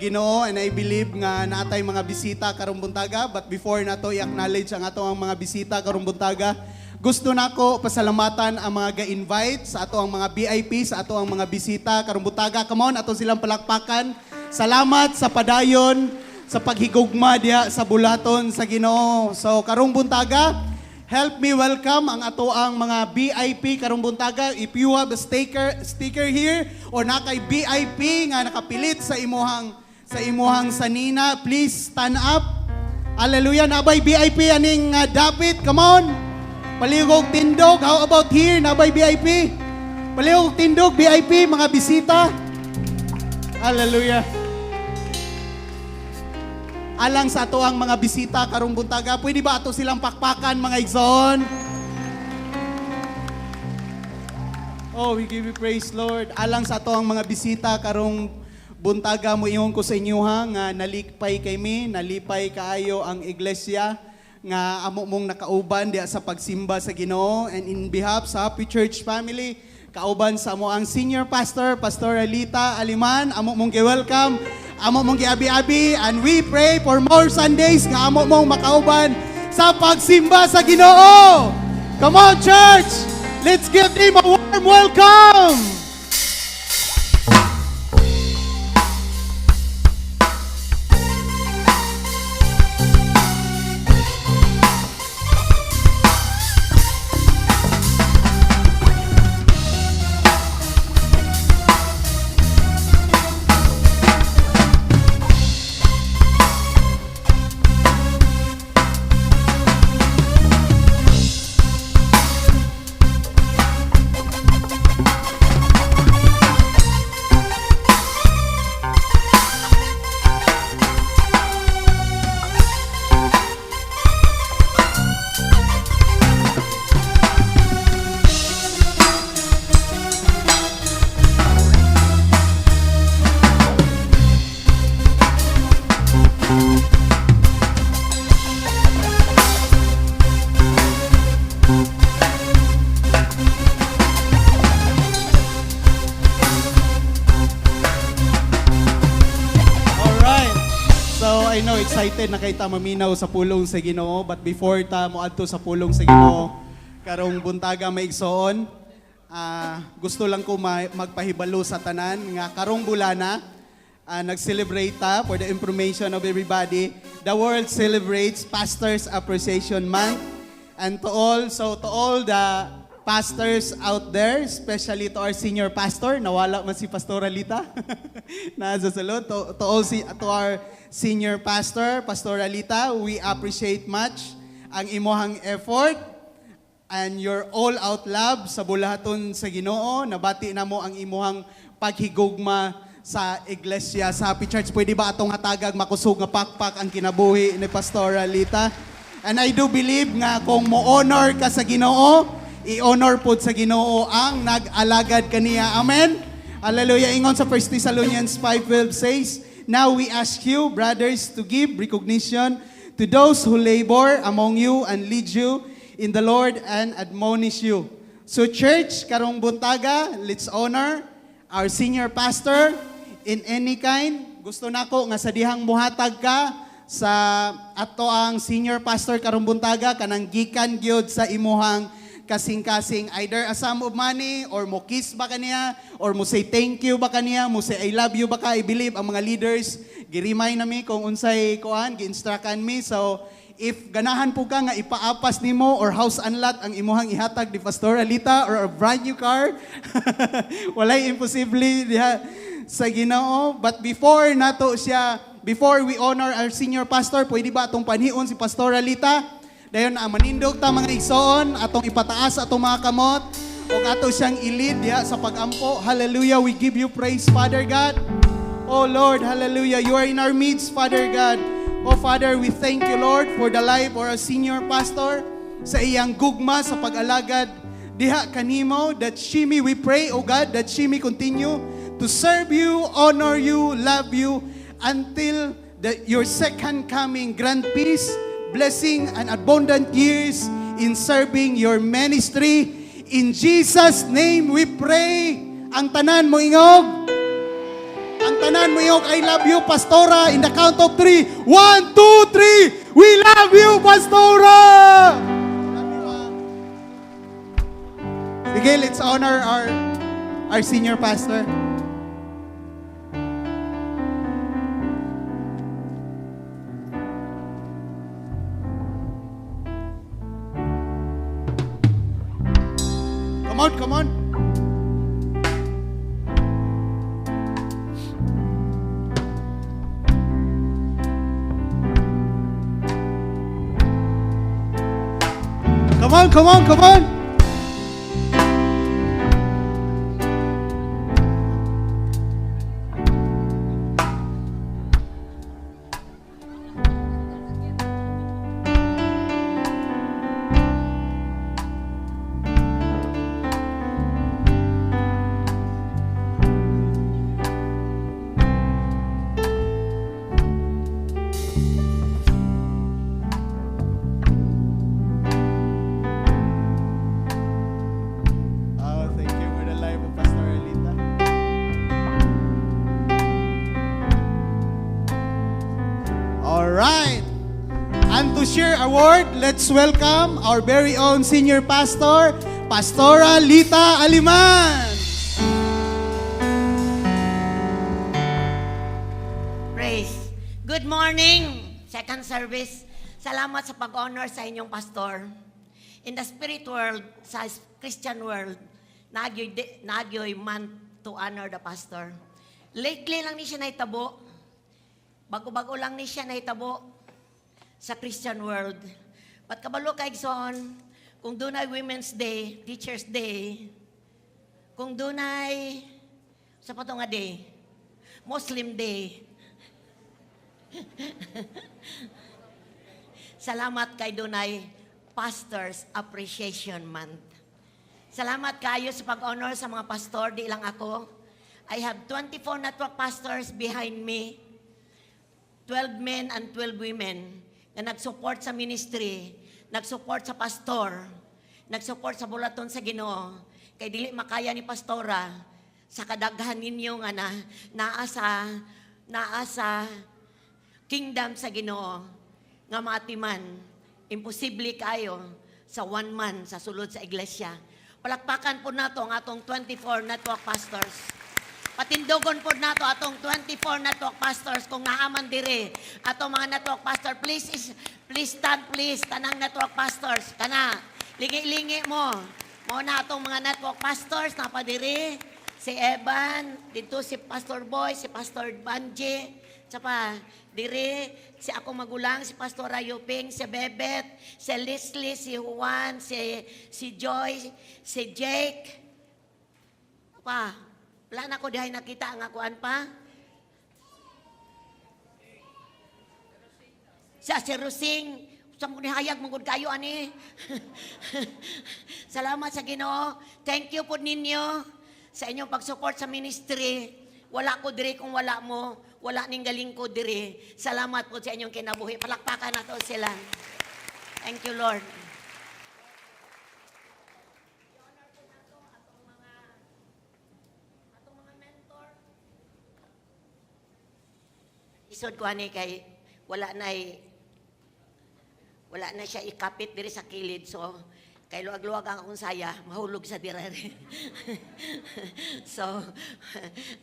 Ginoo, and I believe nga naatay mga bisita karong buntaga, but before nato i-acknowledge ang ato ang mga bisita karong buntaga, gusto nako pasalamatan ang mga ga-invite sa ato ang mga VIP, sa ato ang mga bisita karong buntaga. Come on, ato silang palakpakan. Salamat sa padayon sa paghigugma diha sa bulaton sa Ginoo. So karong buntaga, help me welcome ang ato ang mga VIP karong buntaga. If you have a sticker here or na kay VIP nga nakapilit sa imuhang sanina, please stand up. Hallelujah. Nabay VIP aning dapit? Come on. Palihog tindog. How about here? Nabay VIP? Palihog tindog, VIP, mga bisita. Hallelujah. Alang sa ato ang mga bisita karong buntaga, pwede ba ato silang pakpakan, mga igsoon? Oh, we give you praise, Lord. Alang sa ato ang mga bisita karong buntaga, moingon ko sa inyo ha, nga nalikpay kay mi, nalipay kaayo ang iglesia nga amo mong nakauban diha sa pagsimba sa Ginoo, and in behalf sa Happy Church family, kauban sa amo ang senior pastor, Pastor Alita Aliman, amo mong gi-welcome, amo mong giabi-abi, and we pray for more Sundays nga amo mong makauban sa pagsimba sa Ginoo. Come on, church! Let's give them a warm welcome! Alright. So I know excited na kay ta maminaw sa pulong sa Ginoo, but before ta moadto sa pulong sa Ginoo karong buntaga, maigsoon, gusto lang ko magpahibalo sa tanan nga karong bulana, nag-celebrate ta. For the information of everybody, the world celebrates Pastors Appreciation Month, and to all the pastors out there, especially to our senior pastor, nawala man si Pastor Alita, nasa sulod, to all si, to our senior pastor, Pastor Alita, we appreciate much ang imuhang effort and your all-out love sa bulahaton sa Ginoo. Nabati na mo ang imuhang paghigugma sa iglesia sa Happy Church. Pwede ba atong hatagag makusog nga pakpak ang kinabuhi ni Pastor Alita? And I do believe nga kung mo-honor ka sa Ginoo, i-honor pod sa Ginoo ang nag-alagad kaniya. Amen? Hallelujah. Ingon sa 1 Thessalonians 5:12 says, "Now we ask you, brothers, to give recognition to those who labor among you and lead you in the Lord and admonish you." So church, karong buntaga, let's honor our senior pastor in any kind. Gusto nako nga sa dihang muhatag ka sa ato ang senior pastor karong buntaga, kanang gikan gyud sa imuhang kasing-kasing, either a sum of money or mo kiss ba kaniya or mo say thank you ba kaniya, mo say I love you ba ka. I believe ang mga leaders girimay nami kung unsay kuan, gi-instructan mi. So if ganahan po ka nga ipaapas nimo or house and lot ang imuhang ihatag ni Pastor Alita or a brand new car, walay imposible diha sa Ginoo. But before nato siya, before we honor our senior pastor, pwede ba atong panhion si Pastor Alita? Dayon ang manindog ta, mga igsoon, atong ipataas atong mga kamot ug ato siyang i-lead diha sa pagampo. Hallelujah, we give you praise, Father God. Oh Lord, hallelujah, you are in our midst, Father God. Oh Father, we thank you, Lord, for the life of our senior pastor sa iyang gugma sa pag-alagad diha kanimo, that she may, we pray, oh God, that she may continue to serve you, honor you, love you until your second coming. Grant peace, blessing, and abundant years in serving your ministry. In Jesus' name we pray. Ang tanan mo ingog. Ang tanan. Tanan moingon, "I love you, Pastora," in the count of three. One, two, three. We love you, Pastora! Love you, ma. Sige, let's honor our senior pastor. Come on, come on. Come on, come on, come on. Oh, thank you for the life of Pastor Alita. All right. And to share a word, let's welcome our very own senior pastor, Pastora Lita Aliman. Praise. Good morning, second service. Salamat sa pag-honor sa inyong pastor. In the spirit world, sa Christian world, naa gyoy month to honor the pastor. Lately lang ni siya nahitabo. Bago-bago lang ni siya nahitabo sa Christian world. But kabalo ka, igsoon, kung dunay Women's Day, Teacher's Day, kung dunay, sa pa to nga day, Muslim Day, salamat kay dunay Pastors Appreciation Month. Salamat kayo sa pag-honor sa mga pastor, di lang ako. I have 24 network pastors behind me. 12 men and 12 women na nag-support sa ministry, nag-support sa pastor, nag-support sa buluhaton sa Ginoo. Kay dili makaya ni pastora sa kadaghan ninyo nga na naa sa kingdom sa Ginoo nga maatiman. Imposible kayo sa one man sa sulod sa iglesia. Palakpakan po nato ang atong 24 network pastors. Patindugon po nato atong 24 network pastors kung naaman dire. Atong mga network pastor, please please stand, please, tanang network pastors kana. Lingi-lingi mo. Mao na atong mga network pastors na padiri. Si Evan, dito si Pastor Boy, si Pastor Banji, saka dire si ako magulang, si Pastor Ayuping, si Bebet, si Leslie, si Juan, si Joy, si Jake. Pa, wala na ko dihay nakita ang akuan pa. Si Rosing, sa mo nihayag mong kayo ani. Salamat sa Ginoo. Thank you po ninyo sa inyong pag-support sa ministry. Wala ko diri kung wala mo. Wala ning galing ko diri. Salamat po sa inyong kinabuhi. Palakpakan nato sila. Thank you, Lord. I-honor po nato atong mga mentor. Isod ko ani kay wala na siya ikapit diri sa kilid, so kay luwag-luwag ang akong saya, mahulog sa dire. So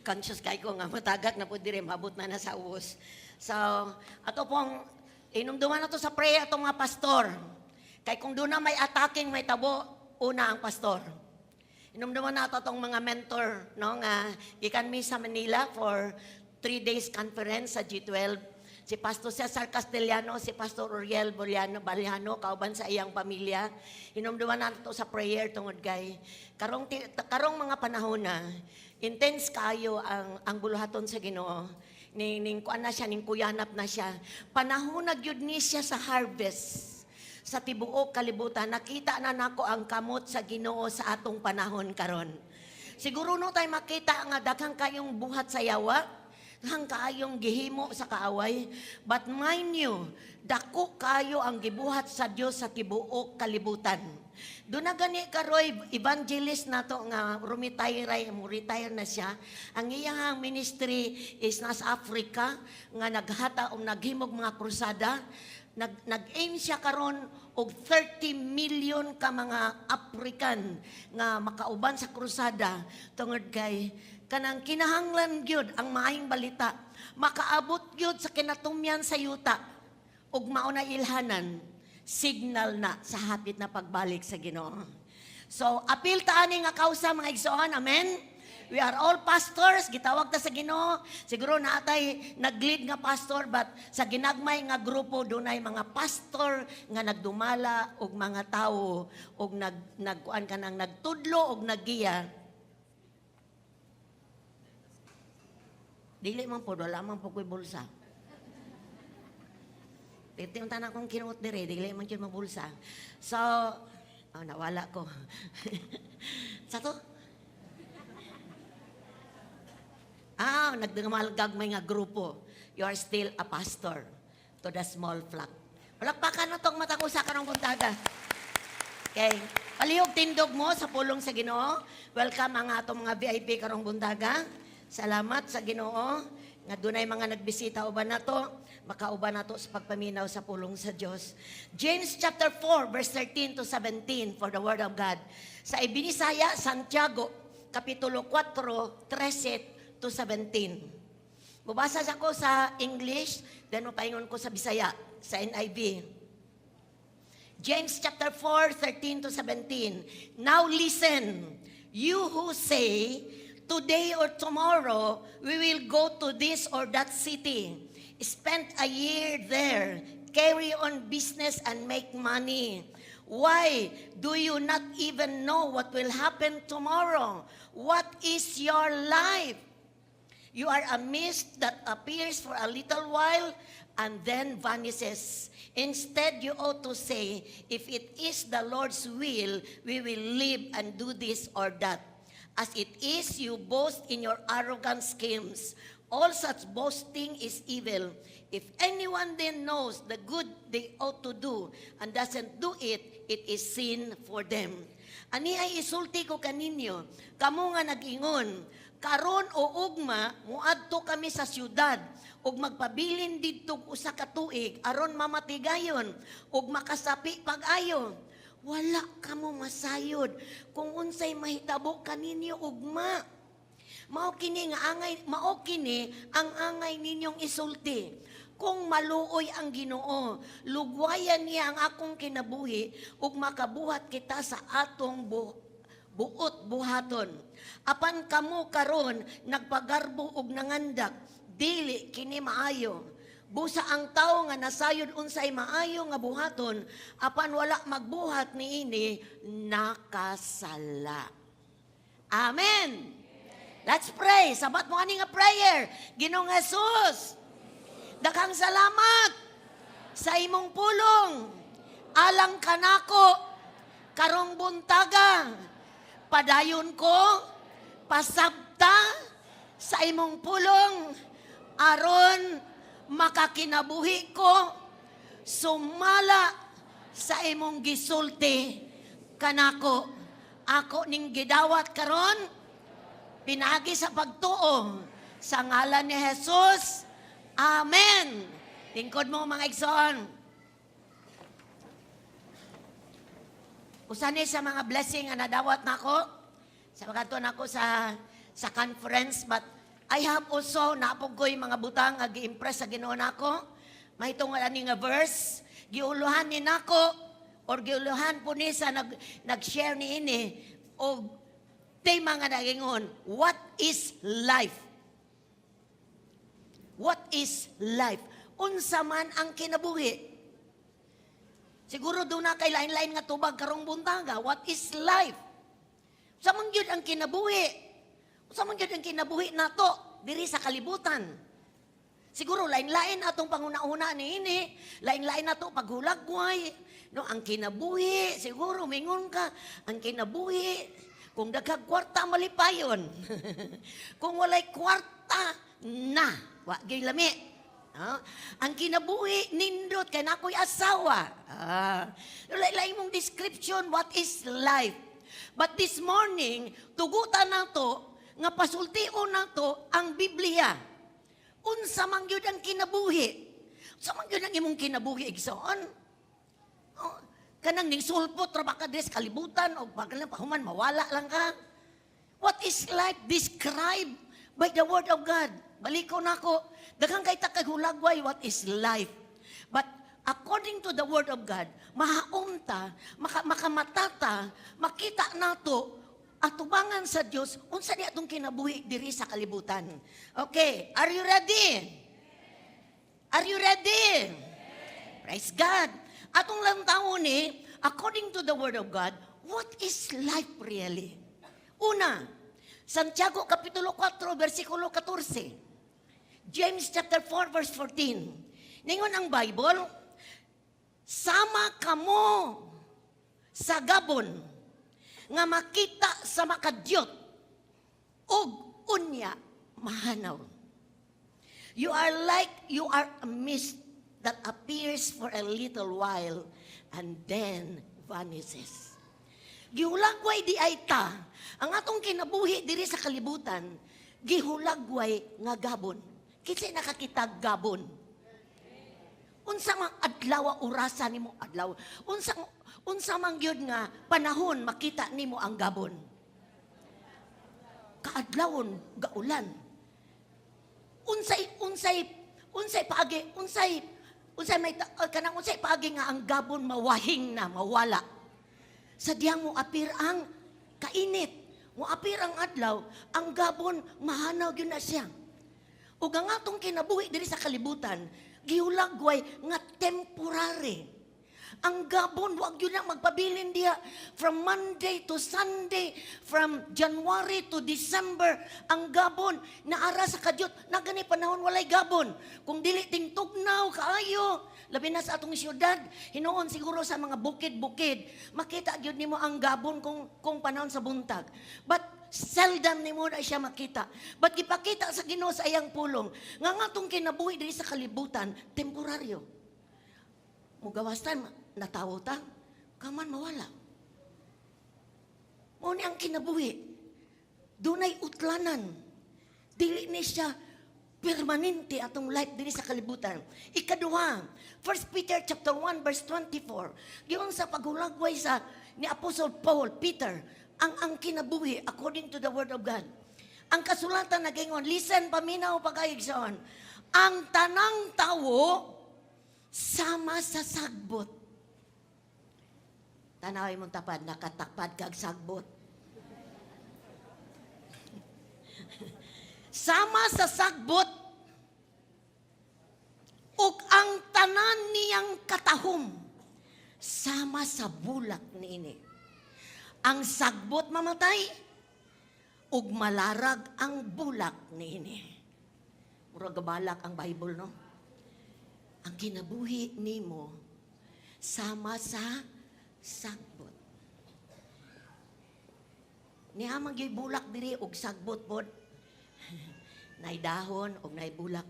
conscious kay ko nga matagak na po dire, mabot na na sa ubos. So ato pong inumduman na to sa prayer atong mga pastor, kay kung doon na may attacking may tabo, una ang pastor. Inumduman nato atong mga mentor, no, nga gikan mi sa Manila for 3 days conference sa G12. Si Pastor Cesar Castellano, si Pastor Uriel Boliano, Baliano, kauban sa iyang pamilya. Hinumduman nato sa prayer tungod kay karong mga panahon na intense kayo ang buluhaton sa Ginoo. Ning kuan na siya, ning kuyanap na siya. Panahon na gyud ni siya sa harvest sa tibuok kalibutan. Nakita na nako ang kamot sa Ginoo sa atong panahon karon. Siguro no tayo makita nga daghang kayong buhat sa yawa, daghang kaayong gihimo sa kaaway, but mind you, dako kayo ang gibuhat sa Dios sa tibuok kalibutan. Doon na gani karoy evangelist nato nga rumitire, mo retire na siya. Ang iyang ministry is nasa Africa nga naghata o naghimog mga krusada. Nag-aim siya karon og 30 million ka mga African nga makauban sa krusada tungod kay kanang kinahanglan gyud ang maayong balita makaabot gyud sa kinatumyan sa yuta ug mao na ilhanan signal na sa hapit na pagbalik sa Ginoo. So, apil ta ani nga kausa, mga igsoon, amen? We are all pastors, gitawag ta sa Ginoo. Siguro naa tay nag-lead nga pastor, but sa ginagmay nga grupo dunay mga pastor nga nagdumala og mga tawo og nagkuan kanang nagtudlo og naggiya. Dili man po, wala man po ko'y bulsa. Pwede yung tanan kong kinuot dire, dili man yun mabulsa. So, oh, nawala ko. Sa to? Ah, nagdumalgag may nga grupo. You are still a pastor to the small flock. Palakpakan na tong matang usa karong buntaga. Okay. Palihog tindog mo sa pulong sa Ginoo. Welcome ang atong mga VIP karong buntaga. Salamat sa Ginoo nga dunay mga nagbisita uban nato, makauban nato sa pagpaminaw sa pulong sa Dios. James chapter 4 verse 13 to 17 for the word of God. Sa Ibinisaya, Santiago kapitulo 4 13 to 17. Mubasa sa ko sa English, then mapaingon ko sa Bisaya, sa NIV. James chapter 4, 13 to 17. "Now listen, you who say, 'Today or tomorrow we will go to this or that city, spend a year there, carry on business and make money.' Why do you not even know what will happen tomorrow? What is your life? You are a mist that appears for a little while and then vanishes. Instead, you ought to say, 'If it is the Lord's will, we will live and do this or that.' As it is, you boast in your arrogant schemes. All such boasting is evil. If anyone then knows the good they ought to do and doesn't do it, it is sin for them." Ani ay isulti ko kaninyo, kamo nga nag-ingon, "Karon o ugma muadto kami sa syudad ug magpabilin didto og usa ka tuig aron mamatigayon ug makasapi pag-ayo." Wala kamo masayod kung unsay mahitabo kaninyo ugma. Mao kini nga angay, mao kini ang angay ninyong isulti: "Kung maluoy ang Ginoo, lugwayan niya ang akong kinabuhi ug makabuhat kita sa atong buot buhaton." Apan kamo karon nagpagarbo og nangandak, dili kini maayo. Busa ang tawo nga nasayod unsay maayo nga buhaton apan wala magbuhat niini, nakasala. Amen. Let's pray. Sabat mo ani nga prayer. Ginoong Jesus, daghang salamat sa imong pulong. Alang kanako karong buntaga. Padayon ko pasabta sa imong pulong aron makakinabuhi ko sumala sa imong gisulti kanako. Ako ning gidawat karon pinaagi sa pagtuo sa ngalan ni Jesus. Amen. Tingkod mo, mga igsoon. Usa ni sa mga blessing nga nadawat nako sa pagkadto nako sa conference, but I have also naa pud ko'y mga butang nga gi-impress sa Ginoo nako. Mahitungod ani nga verse, giuluhan ni nako or giuluhan po ni sa nag-share ni ini og tema nga nagingon, "What is life?" What is life? Unsa man ang kinabuhi? Siguro duna kay lain-lain nga tubag karong buntaga. What is life? Unsa man gyud ang kinabuhi? Unsa man gyud ang kinabuhi nato diri sa kalibutan? Siguro lain-lain atong panguna-una niini, lain-lain nato paghulagway. No, ang kinabuhi, siguro mingon ka, ang kinabuhi kung daghang kwarta, malipayon. Kung walay kwarta na, wa gyud lami. Ah, ang kinabuhi nindot kay naa ko'y asawa. Ah, lain mong description what is life. But this morning, tugutan nato nga pasultion nato ang Biblia. Unsa man gyud ang kinabuhi? Unsa man gyud ang imong kinabuhi, igsoon? Oh, kanang ning sulpot ra ba ka diri sa kalibutan o pag pahuman mawala lang ka? What is life described by the word of God? Baliko nako. Daghan kay ta kag hulagway what is life. But according to the word of God, mahaom ta, makamatata, makita nato atubangan sa Dios unsa di atong kinabuhi diri sa kalibutan. Okay, are you ready? Are you ready? Praise God. Atong lang ni, according to the word of God, what is life really? Una, Santiago Kapitulo 4, versikulo 14. James chapter 4, verse 14. Ningon ang Bible, "Sama kamo sa gabon nga makita sa makadyot ug unya mahanaw." You are like, you are a mist that appears for a little while and then vanishes. Gihulagway diay ta, ang atong kinabuhi diri sa kalibutan, gihulagway nga gabon. Kinsay nakakita gabon? Unsa mang adlaw orasa nimo adlaw? Unsa man gyud nga panahon makita nimo ang gabon? Kaadlawon gaulan. Unsay paagi unsay unsay may kanang unsay paagi nga ang gabon mawahing na mawala? Sa diyang mo apir ang kainit, mo apir ang adlaw, ang gabon mahanaw gyud na siya. Ug ang atong kinabuhi diri sa kalibutan, gihulagway nga temporary. Ang gabon, wag yun na magpabilin diha. From Monday to Sunday, from January to December, ang gabon, naara sa kadyot, na gani panahon walay gabon. Kung dili tingtugnaw, kaayo, labi na sa atong syudad, hinuon siguro sa mga bukid-bukid, makita gyud nimo ang gabon kung panahon sa buntag. But seldom nimo na siya makita. But gipakita sa Ginoo sa iyang pulong, nga nga atong kinabuhi diri sa kalibutan, temporaryo. Mugawas ta, natawo ta, kaman mawala. Mao ni ang kinabuhi. Dunay utlanan. Dili ni siya permanente atong life diri sa kalibutan. Ikaduha, 1 Peter chapter 1 verse 24. Giun sa paghulagway sa ni Apostle Paul, Peter, ang kinabuhi according to the word of God. Ang kasulatan nagingon, listen, paminaw pagayigsoon. "Ang tanang tawo sama sa sagbot." Tanawin mong tapad, nakatapad kag sagbot. "Sama sa sagbot, ug ang tanan niyang katahom, sama sa bulak niini. Ang sagbot mamatay, ug malarag ang bulak niini." Murag gabalak ang Bible, no? Ang kinabuhi nimo sama sa sagbot. Niya man gyud bulak diri og sagbot pod. Nay dahon og nay bulak.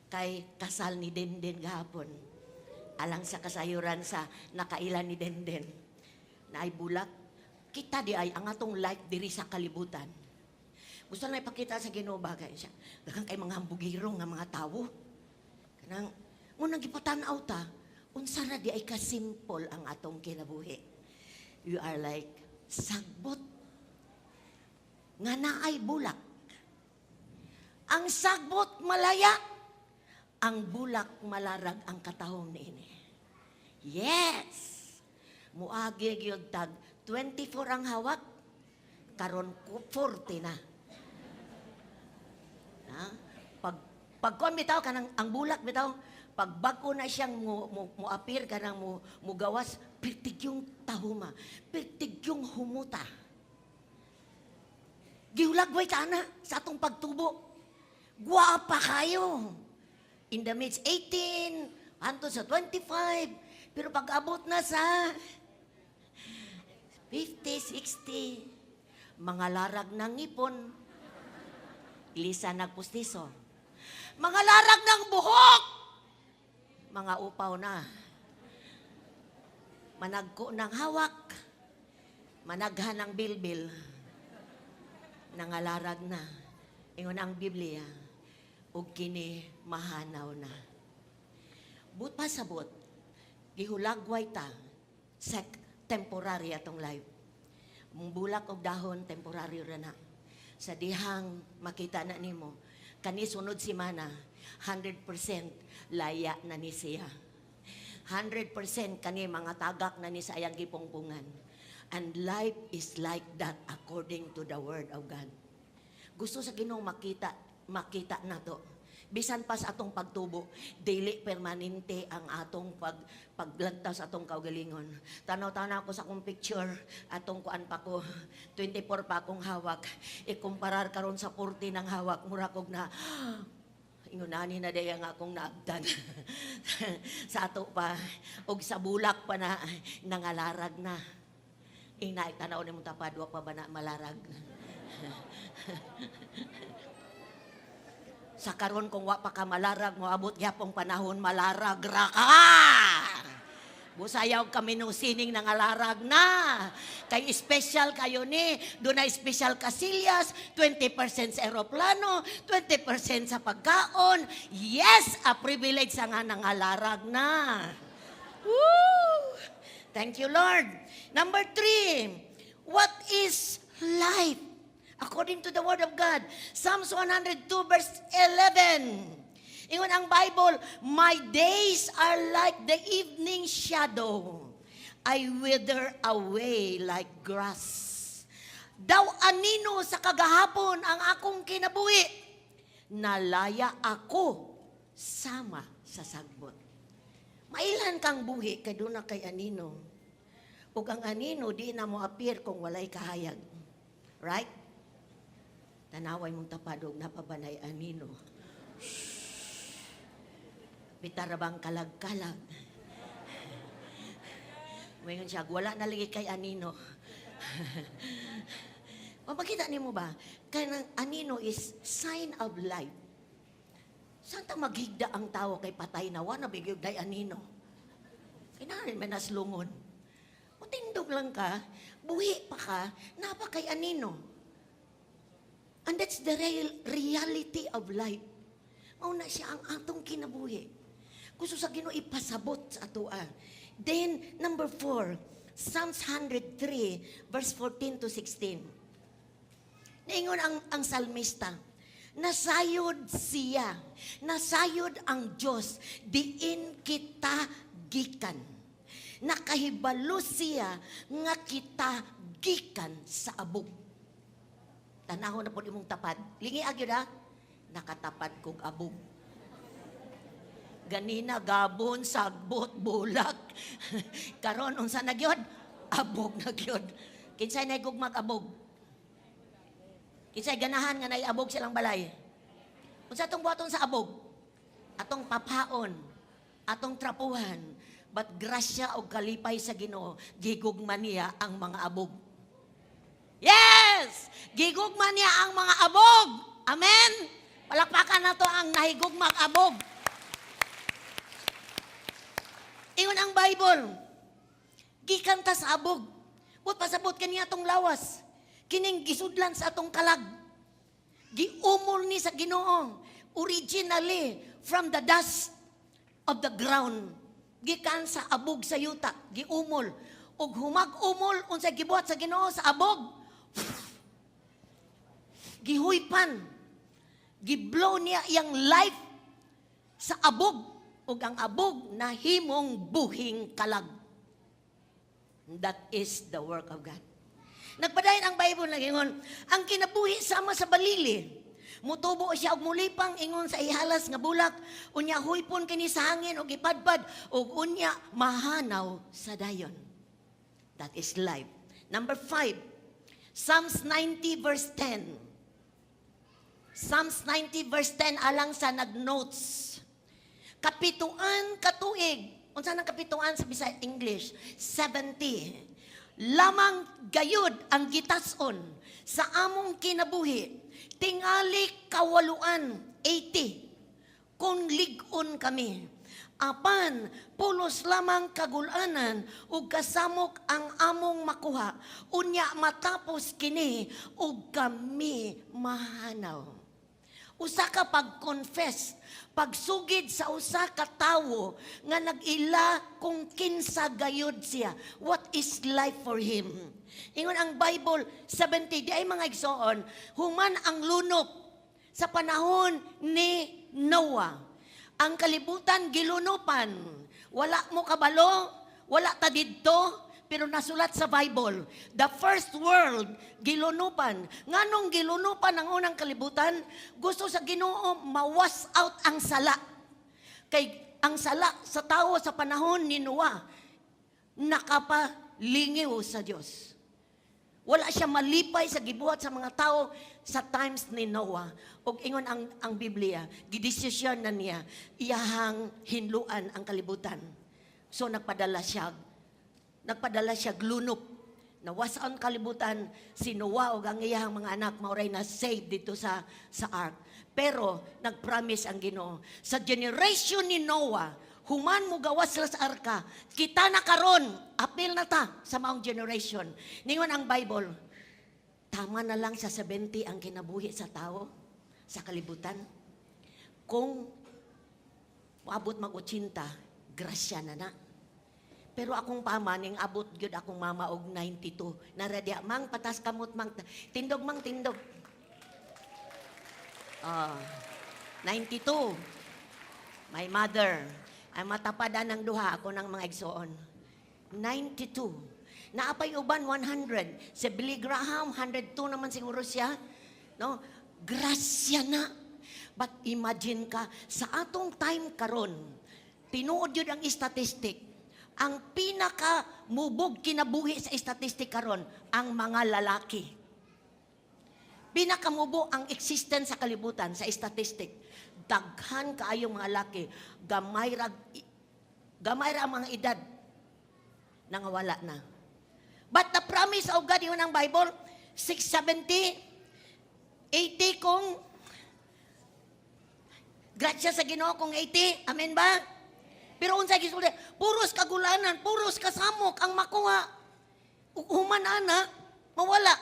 Kay kasal ni Denden gahapon. Alang sa kasayuran sa nakailan ni Denden. Naay bulak. Kita di ay ang atong life diri sa kalibutan. Gusto na ipakita sa Ginoo bagay siya. Daghan kay mga hambugiro nga mga tawo. Kanang munang gipatan-aw ta, unsa ra di ay kasimple ang atong kinabuhi. You are like sagbot nga naay bulak. Ang sagbot malaya, ang bulak malarag ang katahom niini. Yes! Muagi gyud tag 24 ang hawak, karon 40 na. Ha? Pag kuan bitaw kanang ang bulak bitaw, pag bag-o na siyang mo apir kanang mo gawas, pirtig yung tahuma, pirtig yung humuta. Gihulagway ta ana sa atong pagtubo. Guwapa kayo. In the midst 18, hantod sa 25, pero pag abot na sa 50, 60, mga larag ng ngipon, lisa nagpustiso. Mga larag ng buhok. Mga upaw na. Managko ng hawak. Managhan ng bilbil. Nangalarag na. Ingon ang Biblia, ug kini mahanaw na. But pasabot, gihulagway ta, sek temporary atong life. Mong bulak og dahon, temporary ra na. Sa dihang makita na nimo, kani sunod simana, 100% laya na ni siya. 100% kani mga tagak na ni sa iyang gipungpungan. And life is like that according to the word of God. Gusto sa Ginoo makita, makita nato. Bisan pa sa atong pagtubo, dili permanente ang atong paglagtas sa atong kaugalingon. Tanaw-tanaw ko sa akong picture, atong kuan pa ko, 24 pa akong hawak. Ikumparar karon sa 40 ng hawak, mura kog na, ingunani na diay ang akong naabtan. Sa ato pa, og sa bulak pa na, nangalarag na. Ina, tanaw ni mong tapad, wa pa ba na malarag? Sa karon kung wa pa ka malarag, moabot gyapong panahon malarag ra ka. Busayaw kami nung sining nangalarag na. Kay special kayo ni, doon na special kasilyas, 20% sa eroplano, 20% sa pagkaon. Yes, a privilege sa nga nangalarag na. Woo! Thank you, Lord. Number three, what is life? According to the Word of God, Psalms 102 verse 11. Ingon ang Bible, "My days are like the evening shadow. I wither away like grass." Daw anino sa kagahapon ang akong kinabuhi. Nalaya ako sama sa sagbot. Mailhan kang buhi kay duna kay anino. Ug ang anino di na mo appear kung walay kahayag. Right? Tanaway mong tapad og naa pa ba nay anino. Bitara bang kalag-kalag? Ngayon siya, wala na lagi kay anino. Mapakita nimo ba? Kanang anino is sign of life. Saan ta maghigda ang tao kay patay na, wa na bigyo day anino? Kinarin may naslungon. O tindog lang ka, buhi pa ka, naa pa kay anino. And that's the real reality of life. Mao na siya ang atong kinabuhi. Gusto sa Ginoo ipasabot sa atoa. Then, number four, Psalms 103, verse 14 to 16. Naingon ang salmista, nasayod siya, nasayod ang Diyos, diin kita gikan. Nakahibalo siya nga kita gikan sa abog. Tanahon na po imong tapad. Lingi gyud ha. Nakatapad kog abog. Ganina gabon, sagbot, bulak. Karon unsa na gyud? Abog na gyud. Kinsay nahigugmag abog? Kinsay ganahan nga naiabog silang balay? Unsa atong buhaton sa abog? Atong papaon, atong trapuhan. But grasya og kalipay sa Ginoo, gigugma niya ang mga abog. Yes! Gigugma niya ang mga abog. Amen? Palakpakan nato ang nahigugmag abog. Ingon ang Bible, gikan ta sa abog. But pasabot kaniya atong lawas. Kining gisudlan sa atong kalag. Giumol ni sa Ginoo. Originally, from the dust of the ground. Gikan sa abog sa yuta, giumol. Ug humag-umol unsay gibuhat sa Ginoo sa abog? Gihuypan. Giblow niya iyang life sa abog ug ang abog nahimong buhing kalag. That is the work of God. Nagpadayon ang Bible, nagingon, ang kinabuhi sama sa balili. Mutubo siya og mulipang ingon sa ihalas nga bulak, unya huypon kini sa hangin og ipadpad ug unya mahanaw sa dayon. That is life. Number 5, Psalms 90 verse 10. Psalms 90 verse 10 alang sa nagnotes. Kapituan katuig. Unsa nang kapituan sa Bisaya English? 70. Lamang gayud ang gitason sa among kinabuhi. Tingali kawaluan, 80. Kung lig-on kami. Apan pulos lamang kagulanan ug kasamok ang among makuha. Unya matapos kini ug kami mahanaw. Usa ka pag-confess, pagsugid sa usa ka tawo nga nag-ila kung kinsa gayud siya. What is life for him? Ingon ang Bible, 70, diay, mga igsoon, human ang lunop sa panahon ni Noah. Ang kalibutan gilunupan. Wala mo kabalo, wala ta didto, pero nasulat sa Bible. The first world, gilunupan. Nganong gilunupan ang unang kalibutan? Gusto sa Ginoo ma-wash out ang sala. Kay ang sala sa tao sa panahon ni Noah, nakapalingiw sa Dios. Wala siya malipay sa gibuhat sa mga tao sa times ni Noah. Ug ingon ang Biblia, gidesisyon na niya iyahang hinluan ang kalibutan. So nagpadala siya glunop. Nawas ang kalibutan, si Noah ug ang iyahang mga anak mao ray na save dito sa ark. Pero nagpromise ang Ginoo sa generation ni Noah, human mo gawas sila sa arka, kita na karon, apil na ta sa maong generation. Ningon ang Bible, tama na lang sa 70 ang kinabuhi sa tao sa kalibutan. Kung moabot mag 80, grasya na na. Pero akong pama, ning abot gyud akong mama og 92. Naradya, Mang, patas kamot, Mang. Tindog, Mang, tindog. Ah, 92. My mother, ay matapadan ng duha ako ng mga igsoon. 92. Naapay uban 100. Si Billy Graham, 102 naman siguro siya. No? Grasya na. But imagine ka, sa atong time karon, tinuod yun ang statistic. Ang pinaka mubog kinabuhi sa statistic karon, ang mga lalaki. Pinakamubo ang existence sa kalibutan sa statistic. Daghan kaayong mga laki, gamay ra ang mga edad nangawala na. But the promise of God, yun ang Bible, 670, 80 kung grasya sa Ginoo kung 80, amen ba? Pero unsa gisulti, puros kagulanan, puros kasamok ang makuha. Human ana, mawala.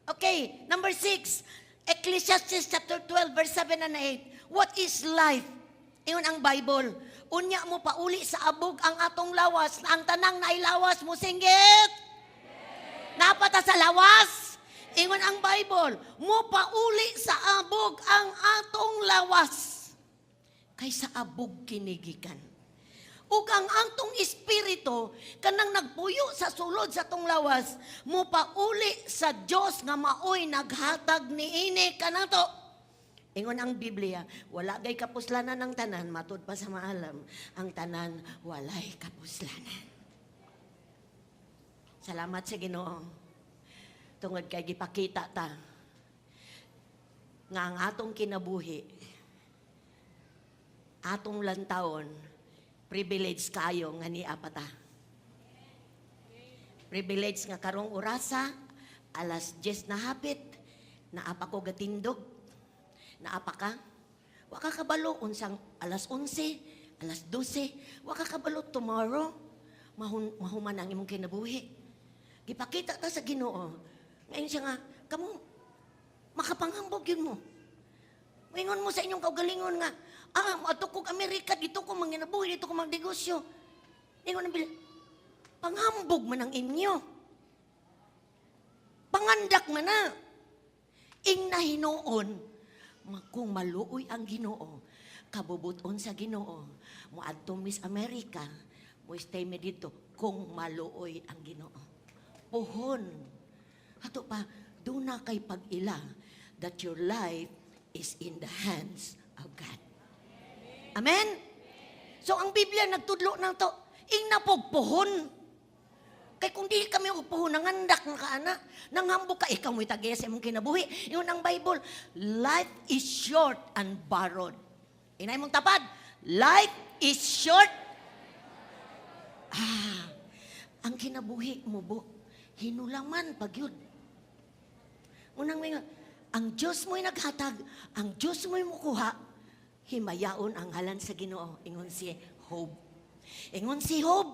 Okay, number 6, Ecclesiastes chapter 12, verse 7 and 8. What is life? Ingon ang Bible. Unya mo pauli sa abog ang atong lawas, na ang tanang nailawas mo singgit. Napata sa lawas. Ingon ang Bible, mo pauli sa abog ang atong lawas. Kay sa abog kinigikan. Ug ang atong espiritu kanang nagpuyo sa sulod sa atong lawas, mo pauli sa Dios nga maoy naghatag niini kanato. Ingon ang Biblia, wala gay kapuslanan ang tanan, matud pa sa maalam, ang tanan walay kapuslanan. Salamat sa Ginoo. Tungod kay gipakita ta nga ang atong kinabuhi, atong lantawon, privilege kayo nga nia pa ta. Privilege nga karong orasa, alas 10 na hapit, naapa ko gatindog, naapa ka. Wa ka kabalo unsang alas 11, alas 12, wa ka kabalo tomorrow, mahuman ang imong kinabuhi. Gipakita ta sa Ginoo. Ngayon siya nga, kamo, makapanghambog yun mo. Maingon mo sa inyong kaugalingon nga, "Ah, moadto kog Amerika, dito ko manginabuhi, dito ko magnegosyo." Ingon ang Biblia, panghambog man ang inyo. Pangandak man na. Ing nahinuon, kung maluoy ang Ginoo, kabubuton sa Ginoo, moadto mis Amerika, mo stay mi dito kung maluoy ang Ginoo. Puhon. Ato pa, duna kay pag-ila that your life is in the hands of God. Amen? So ang Biblia nagtudlo na to, ing napugpuhon. Kay kung di kami og puhon, nangandak nga ka ana, nanghambog ka, ikaw mo'y tagiya sa imong kinabuhi. Ingon ang Bible, life is short and borrowed. Inay mong tapad, life is short. Ah, ang kinabuhi mo bo, hinulaman pag yun. Unang may ang Diyos mo'y naghatag, ang Diyos mo'y mukuha. Himayaon ang ngalan sa Ginoo, ingon si Job. Ingon si Job,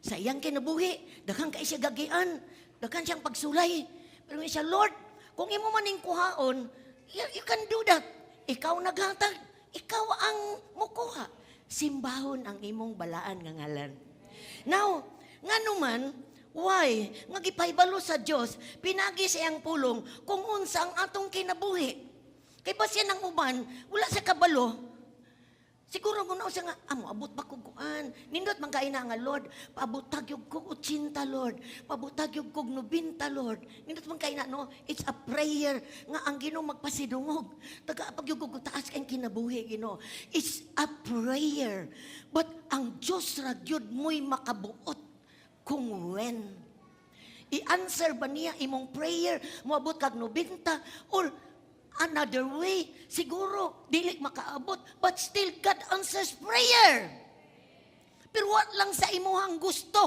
sa iyang kinabuhi, daghan kay siya gagian, daghan siyang pagsulay. Pero ingon siya, "Lord, kung imo man ning kuhaon, you can do that. Ikaw naghatag, ikaw ang mukuha. Simbahon ang imong balaan nga ngalan." Now, ngano man, why nga gipahibalo sa Dios pinagi sa iyang pulong kung unsa ang atong kinabuhi? Kay basin ang uban, wala sa kabalo. Siguro kung siya nga, ah, moabot ba kog kuan? Nindot man kay na nga, "Lord, paabutag gyud kog 80, Lord. Paabutag gyud kog 90, Lord." Nindot man kay na, no? It's a prayer nga ang Ginoo magpasidungog. Taga pag gyud kog taas kay kinabuhi, Ginoo. It's a prayer. But ang Dios ra gyud mo'y makabuot kung when. I-answer ba niya imong prayer, moabot kag 90 or another way, siguro, dili makaabot, but still God answers prayer. Pero wa lang sa imuhang gusto,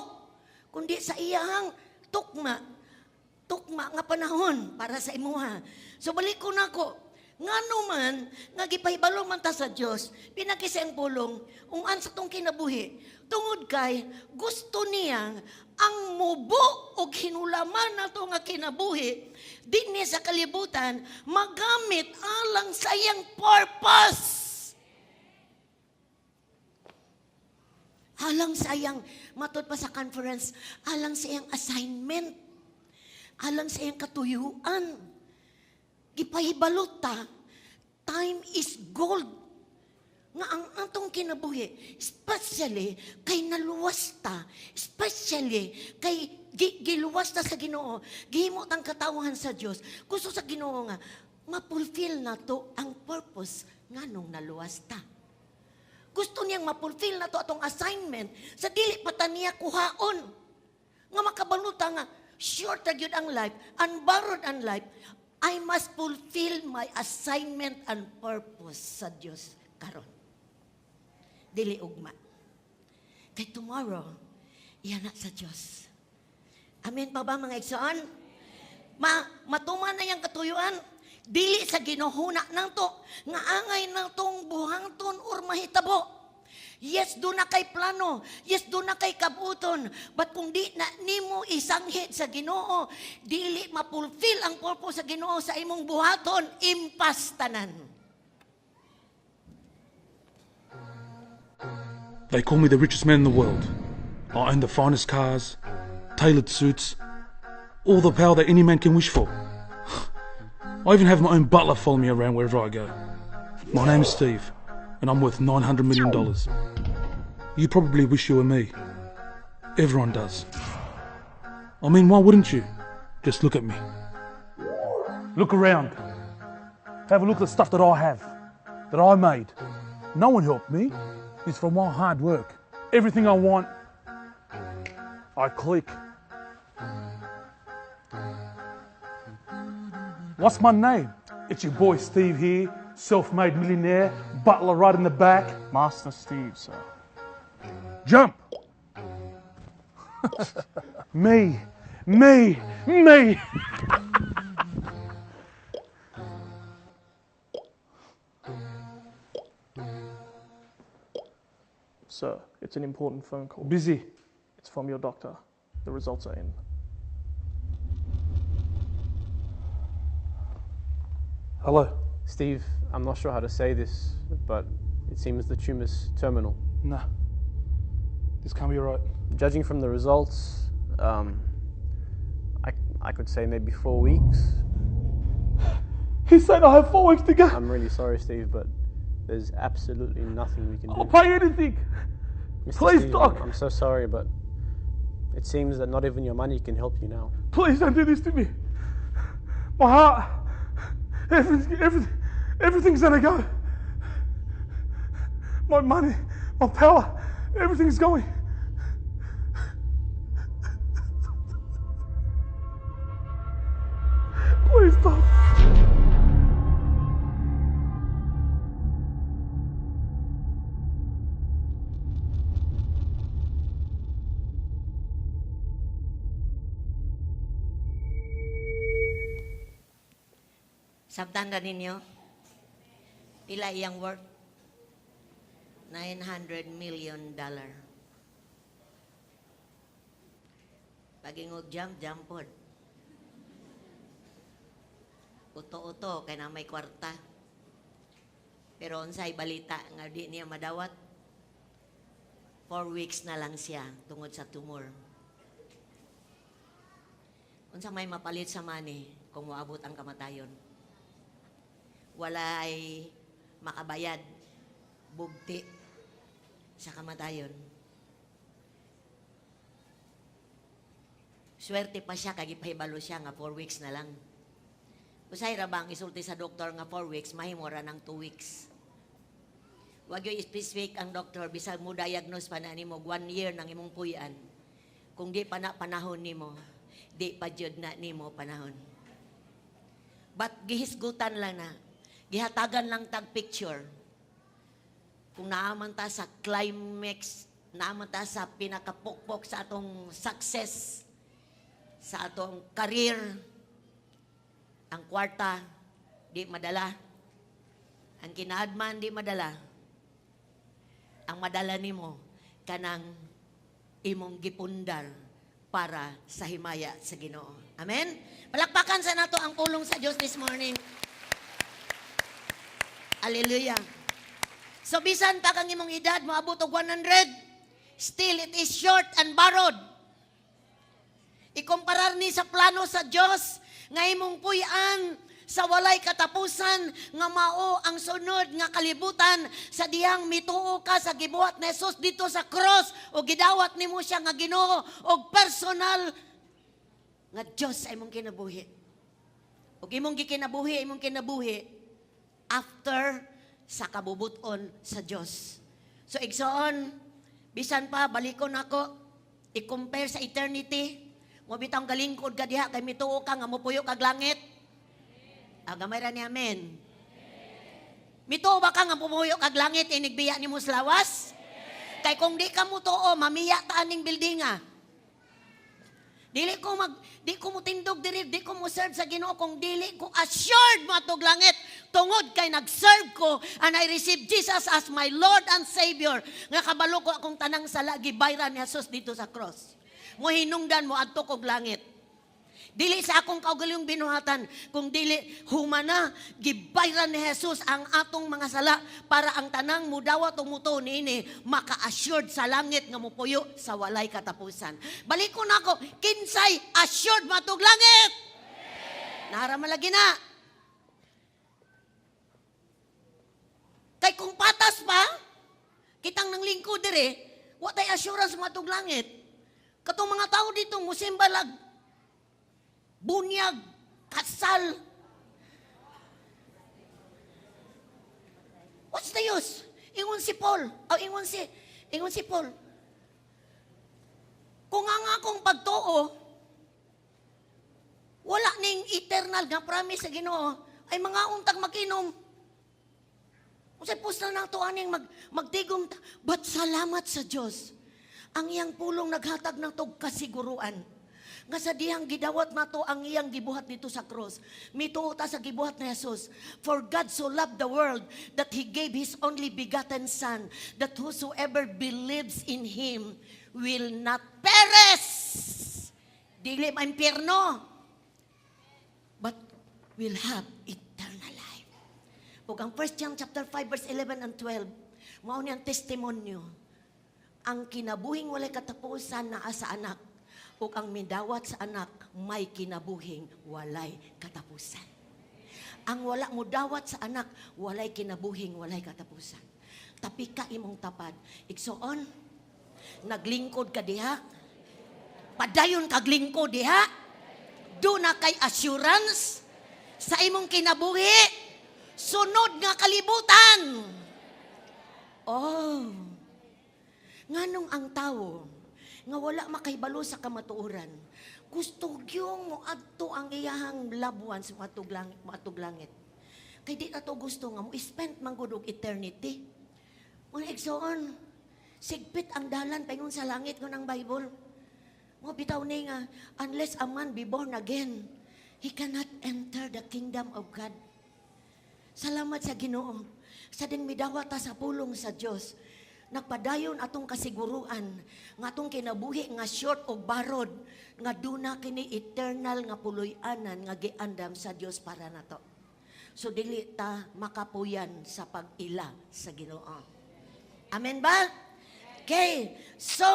kundi sa iyahang tukma, tukma nga panahon para sa imuha. So balik ko nako, ngano man, nga gipahibalo man ta sa Dios, pinagi sa iyang pulong, unsa sa atong kinabuhi, tungod kay gusto niya ang mubo og hinulaman nato nga kinabuhi dinhi sa kalibutan magamit alang sa iyang purpose. Alang sa iyang, matod pa sa conference, alang sa iyang assignment, alang sa iyang katuyuan. Gipahibalo ta, time is gold. Nga ang atong kinabuhi, especially kay naluwas ta, especially kay giluwas ta sa Ginoo, gihimo tang katawhan sa Dios. Gusto sa Ginoo nga ma-fulfill nato ang purpose nganong naluwas ta. Gusto niyang ma-fulfill nato atong assignment sa dili pa ta niya kuhaon. Nga makabalo ta nga short ra gyud ang life, unborrowed ang life, I must fulfill my assignment and purpose sa Dios karon. Dili ugma. Kay tomorrow, iyan na sa Dios. Amen pa ba, mga igsoon? Matuman na yung katuyuan. Dili sa ginuhuna nato, nga angay natong buhaton or mahitabo. Yes, duna kay plano. Yes, duna kay kabuton. But kung di na nimo isanghid sa Ginoo, dili mapulfill ang purpose sa Ginoo sa imong buhaton, impas tanan. They call me the richest man in the world. I own the finest cars, tailored suits, all the power that any man can wish for. I even have my own butler follow me around wherever I go. My name's Steve, and I'm worth $900 million. You probably wish you were me. Everyone does. I mean, why wouldn't you? Just look at me. Look around. Have a look at the stuff that I have, that I made. No one helped me. It's from my hard work. Everything I want, I click. What's my name? It's your boy Steve here, self made millionaire, butler right in the back. Master Steve, sir. Jump! Me, me, me! Sir, it's an important phone call. Busy. It's from your doctor. The results are in. Hello. Steve, I'm not sure how to say this, but it seems the tumor's terminal. Nah. This can't be right. Judging from the results, I could say maybe 4 weeks. He's saying I have 4 weeks to go. I'm really sorry, Steve, but there's absolutely nothing we can do. I'll pay anything. Mr. Please, Steve, Doc. I'm so sorry, but it seems that not even your money can help you now. Please don't do this to me. My heart, everything, everything, everything's gonna go. My money, my power, everything's going. Please stop. Sabtan na ninyo? Pila iyang worth? $900 million. Pag-ingog jump, jump pod. Uto-uto, kay na may kwarta. Pero unsay balita nga di niya madawat? 4 weeks na lang siya tungod sa tumor. Unsa may mapalit sa money kung moabot ang kamatayon? Wala ay makabayad, bugti sa kamatayon. Swerte pa siya, kay gipahibalo siya nga 4 weeks na lang. Usay ra ba ang isulti sa doktor nga 4 weeks, mahimo ra ng 2 weeks? Wag yung specific ang doktor, bisag mo diagnose pa na nimo one year nang imong puy-an. Kung di pa na panahon nimo, di pa jud na nimo panahon. But gihisgutan lang na, gihatagan lang tag picture. Kung naaman ta sa climax, naaman ta sa pinakapukpok sa atong success, sa atong career, ang kwarta, di madala. Ang kinaadman, di madala. Ang madala nimo kanang imong gipundar para sa himaya sa Ginoo. Amen? Palakpakan sa nato ang pulong sa Dios this morning. Hallelujah. So bisan pa kang imong edad moabot og 100, still it is short and borrowed. Ikumparar ni sa plano sa Dios nga imong puy-an sa walay katapusan nga mao ang sunod nga kalibutan sa dihang mituo ka sa gibuhat ni Jesus dito sa cross o gidawat nimo siya nga Ginoo og personal nga Dios sa imong kinabuhi. Ug imong gikinabuhi, imong kinabuhi after sa kabubuton sa Dios. So igsoon, bisan pa balikon ako i-compare sa eternity, mo bitang galingkod ka diha kay mituo ka nga mopuyo kag langit. Ah, gamay ra ni amen. Mituo ba ka nga pumuyo kag langit inigbiya nimo sa lawas? Kay kung di ka mutuo, mamiya ta aning building ah. Dili ko mutindog diri, di ko mo serve sa Ginoo kung dili ko assured moadtog langit tungod kay nag-serve ko and I received Jesus as my Lord and Savior. Nga kabalo ko akong tanang sala gibayran ni Jesus dito sa cross. Mo hinungdan mo adto kog langit. Dili sa akong kaugalingong binuhatan, kung dili humana, gibayran ni Jesus ang atong mga sala para ang tanang mudawat o mutuo niini maka-assured sa langit nga mupuyo sa walay katapusan. Balik ko nako, kinsay assured moadtog langit? Nara malagi na. Kay kung patas pa, kitang nang lingkod dire, wa tay assurance moadtog langit. Katong mga tao dito, musimba lag, bunyag, kasal. What's the use? Ingon si Paul. O ingon si Paul. Kung ang akong pagtuo, wala ning eternal nga promise sa Ginoo, ay mga untag makinom. Unsay pusta na to aning magtigom ta. But salamat sa Dios. Ang iyang pulong naghatag ng tog kasiguruan. Nga sa dihang gidawat nato ang iyang gibuhat dito sa cross. Mituo ta sa gibuhat ni Jesus. For God so loved the world that He gave His only begotten Son, that whosoever believes in Him will not perish. Dili maimpyerno, but will have eternal life. Ug ang 1 John chapter 5 verse 11 and 12, mao ni ang testimonyo. Ang kinabuhing walay katapusan naa sa anak, ug ang midawat sa anak may kinabuhing walay katapusan. Ang wala mo dawat sa anak, walay kinabuhing walay katapusan. Tapi ka imong tapad. Igsoon, naglingkod ka diha. Padayon kag lingkod diha. Duna kay assurance sa imong kinabuhi. Sunod nga kalibutan. Oh. Nganong ang tawo nga wala makahibalo sa kamatuoran, gusto gyung moadto ang iyahang loved ones moadtog langit. Kay di na to gusto nga mo spend man gud og eternity. Mga igsoon, sigpit ang dalan paingon sa langit ngon ang Bible. Mo bitaw ni nga unless a man be born again, he cannot enter the kingdom of God. Salamat sa Ginoo. Sa ding midawat ta sa pulong sa Dios. Nagpadayon atong kasiguruan nga atong kinabuhi nga short og barod nga duna kini eternal nga puloy-anan nga giandam sa Dios para nato. So dili ta makapuyan sa pag-ila sa Ginoo. Amen ba? Okay. So,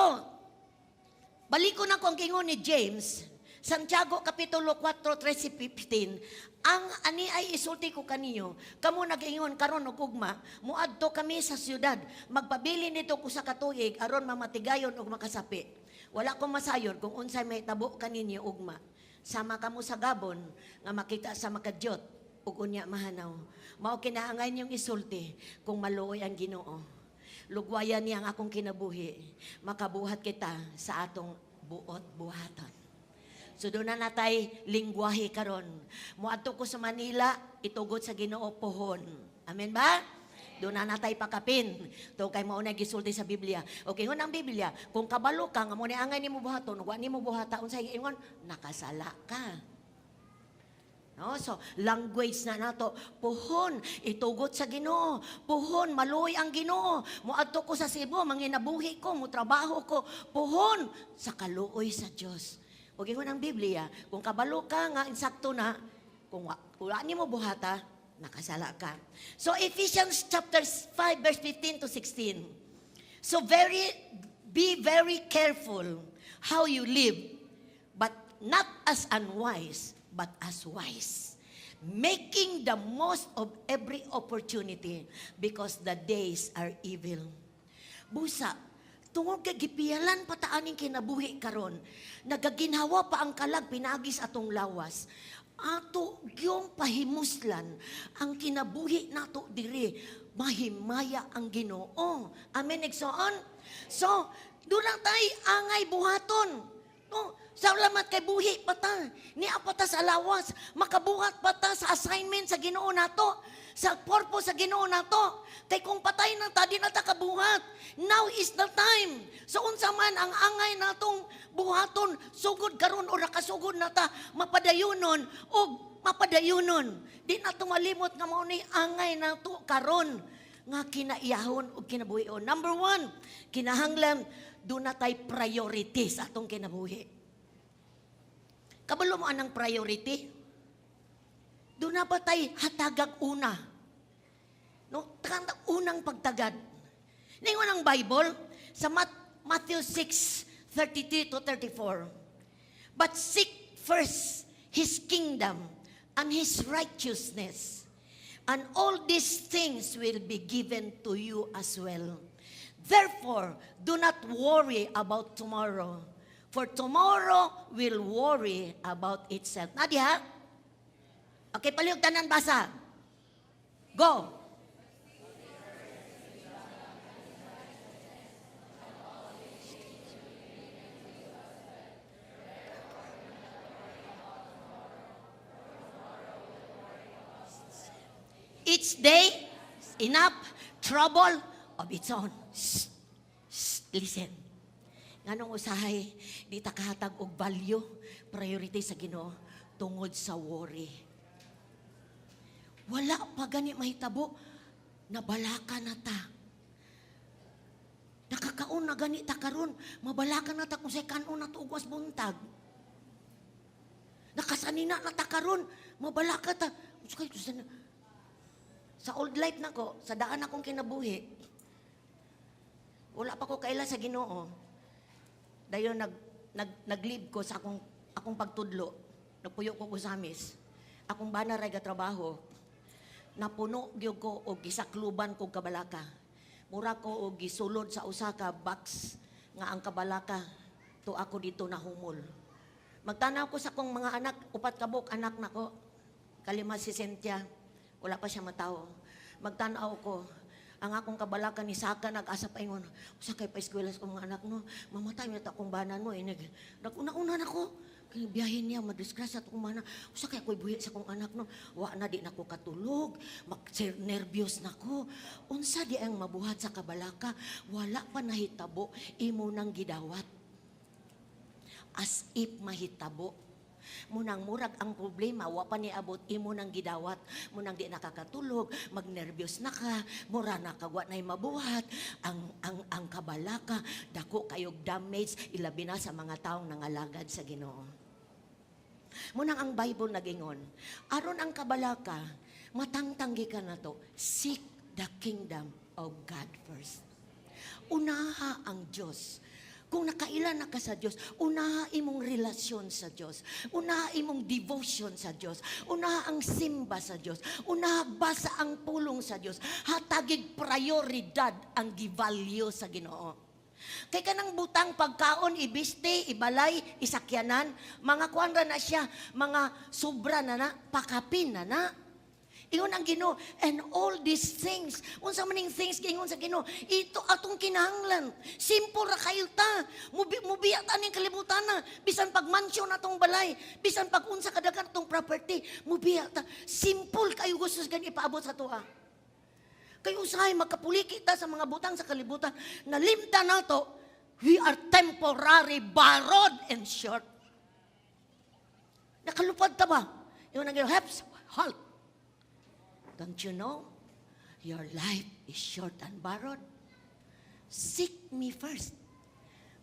baliko na ko ang gingon ni James, Santiago Kapitulo 4, 13, 15, "Ang ani ay isulti ko kaninyo, kamo nag-ingon karon og ugma, muadto kami sa syudad, magpabilin didto og usa ka tuig aron mamatigayon og makasapi. Wala ko masayon kung unsay mahitabo kaninyo ugma. Sama kamo sa gabon nga makita sa makadyot ug unya mahanaw. Mao kinaangay niyong isulti, kung maluoy ang Ginoo, lugwayan niya ang akong kinabuhi, makabuhat kita sa atong buot buhaton." So doon na natay lingwahe karon. Muadto ko sa Manila, itugot sa Ginoo pohon. Amen ba? Doon na natay pakapin. To kay mao na gisulti sa Biblia. Okay, ingon ang Biblia, kung kabalo ka nga mo ni angay nimo buhaton, wa nimo buhata, unsay ingon? Nakasala ka. No? So, language na nato. Puhon, itugot sa Ginoo. Puhon, maluoy ang Ginoo. Muadto ko sa Cebu, manginabuhi ko, mutrabaho ko. Puhon, sa kaluoy sa Dios. Ug ingon ang Biblia, kung kabalo ka nga insakto na, kung wala nimo buhata, nakasala ka. So Ephesians chapter 5 verse 15 to 16. So very be very careful how you live, but not as unwise, but as wise, making the most of every opportunity because the days are evil. Busa, tungod kay gipiyalan pa ta aning kinabuhi karon, nagaginhawa pa ang kalag pinaagi sa atong lawas. Ato gyung pahimuslan ang kinabuhi nato diri, mahimaya ang Ginoo. Amen, igsoon? So, doon lang tay angay buhaton. No, salamat kay buhi pa ta. Nia pa ta sa lawas, makabuhat pa ta sa assignment sa Ginoo nato, sa purpose sa Ginoo nato. Kay kung patay na ta, di na ta kabuhat. Now is the time. So unsa man ang angay natong buhaton, sugod karon o nakasugod na ta, mapadayunon og mapadayunon. Di na to malimot nga mao ni angay nato karon nga kinaiyahon ug kinabuhion. Number one, kinahanglan doon na tay priority sa atong kinabuhi. Kabalo mo anang priority? Doon na ba tay hatagag una? No, unang pagtagad. Ningon ang Bible sa Matthew 6, 33 to 34. "But seek first His kingdom and His righteousness, and all these things will be given to you as well. Therefore, do not worry about tomorrow, for tomorrow will worry about itself." Na diha? Okay, palihog tanan basa. Go. Each day is enough trouble of its own. Shh, shh, listen. Nganong usahay, di ta kahatag og value, priority sa Ginoo tungod sa worry. Wala pa gani mahitabo, nabalaka na ta. Nakakaon na gani ta karon, mabalaka na ta kung say kanon na ugwas buntag. Nakasanina na ta karon, mabalaka ta. Sa old life nako, sa daan akong kinabuhi, wala pa ko kaila sa Ginoo. Dayon nag nag nag-leave ko sa akong pagtudlo. Nagpuyo ko sa Ozamiz. Akong bana ra trabaho. Napuno gyud ko og gisakluban kog kabalaka. Mura ko og gisulod sa usa ka box nga ang kabalaka to ako dito nahumol. Magtanaw ko sa akong mga anak, upat kabuk anak nako. Kalima si Cynthia, wala pa siya matawo. Magtanaw ko, ang akong kabalaka ni Saka nag-asa pa ingon, usa kay pa eskwela sa akong mga anak, no, mamatay mi akong bana, no, inig. Naguna-una na ko. Kay biyahe niya, madisgrasya at akong bana. Usa kay ako'y buhi sa akong anak, no. Wa na di na ko katulog, mag nervyos na ko. Unsa di ang mabuhat sa kabalaka, wala pa nahitabo, imo nang gidawat. As if mahitabo. Munang murag ang problema, wa pa niabot, imo nang gidawat. Munang di nakakatulog, magnerbyos na ka, mura na ka, wa na'y mabuhat. Ang kabalaka, dako kayog damage, ilabi na sa mga taong nangalagad sa Ginoo. Munang ang Bible nagingon, aron ang kabalaka, matangtang gikan nato, seek the kingdom of God first. Unaha ang Diyos. Kung nakaila na ka sa Diyos, unaha imong relasyon sa Diyos. Unaha imong devotion sa Diyos. Unaha ang simba sa Diyos. Unaha basa ang pulong sa Diyos. Hatagig prioridad ang givalue sa Ginoo. Kay kanang butang pagkaon, ibiste, ibalay, isakyanan, mga kuan ra na siya, mga sobra na na, pakapin na na. Ingon ang Ginoo, and all these things, unsa man ning things giingon sa Ginoo, ito atong kinahanglan. Simple ra kayo ta. Mubiya ta ning kalibutan na. Bisan pag mansyon atong balay, bisan pag unsa kadaghan atong property, mubiya ta. Simple kayo gusto sa gani ipaabot sa atoa. Kay usahay magkapuliki ta sa mga butang sa kalibutan, nalimta nato, we are temporary, borrowed and short. Nakalupad ta ba? Ingon ang Ginoo, heps, halt. Don't you know? Your life is short and borrowed. Seek me first.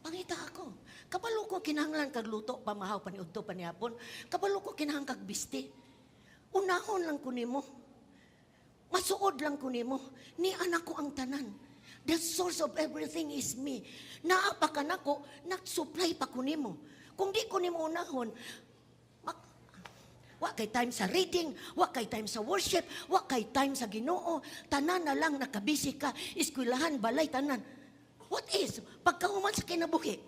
Pangita ako. Kabalo ko kinahanglan kag luto, pamahaw, paniudto, panihapon. Kabalo ko kinahanglan kag bisti. Unahon lang ko nimo. Masuod lang ko nimo. Ni anak ko ang tanan. The source of everything is me. Naa pa ka nako, nag-supply pa ko nimo. Kung di ko nimo unahon, wa kay time sa reading, wa kay time sa worship, wa kay time sa Ginoo. Tanan na lang nakabisi ka, eskwelahan, balay, tanan. What is? Pagkahuman sa kinabuhi,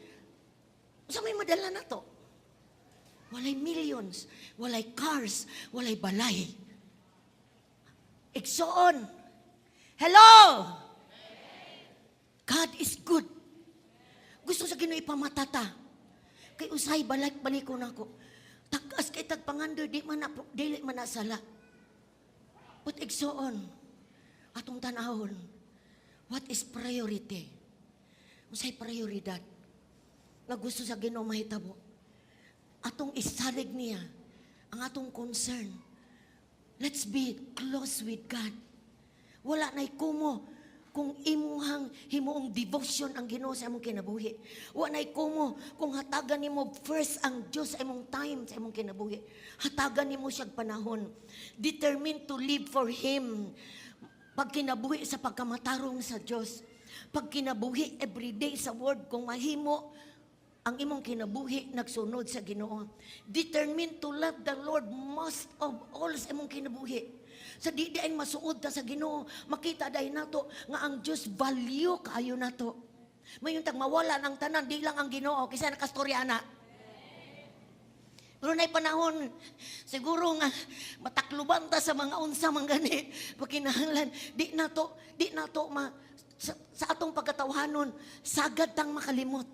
sa may madala na to? Walay millions, walay cars, walay balay. Igsoon. Hello! God is good. Gusto sa Ginoo ipamatata. Kay usay balik baliko nako. Tagas kay tagpangandoy di man na dili man na sala. But igsoon, atong tanahon, what is priority? Unsay prioridad nga gusto sa Ginoo mahitabo? Atong isalig niya ang atong concern. Let's be close with God. Wala na'y kumo kung imuhang himuong devotion ang Ginoo sa imong kinabuhi. Wa na'y kumo kung hatagan nimo first ang Dios sa imong time sa imong kinabuhi. Hatagan nimo siyang panahon. Determined to live for Him. Pagkinabuhi sa pagkamatarong sa Dios. Pagkinabuhi everyday sa word kung mahimo ang imong kinabuhi nagsunod sa Ginoo. Determined to love the Lord most of all sa imong kinabuhi. Sa di diay masuod ta sa Ginoo, makita dahil nato nga ang Dios value kaayo nato. Mayon tag mawala ng tanan, di lang ang Ginoo kaysa nakastorya na. Pero na'y panahon, siguro nga matakluban ta sa mga unsa man gani, pagkinahanglan, di nato ma, sa atong pagkatawhanon, sagad tang makalimot.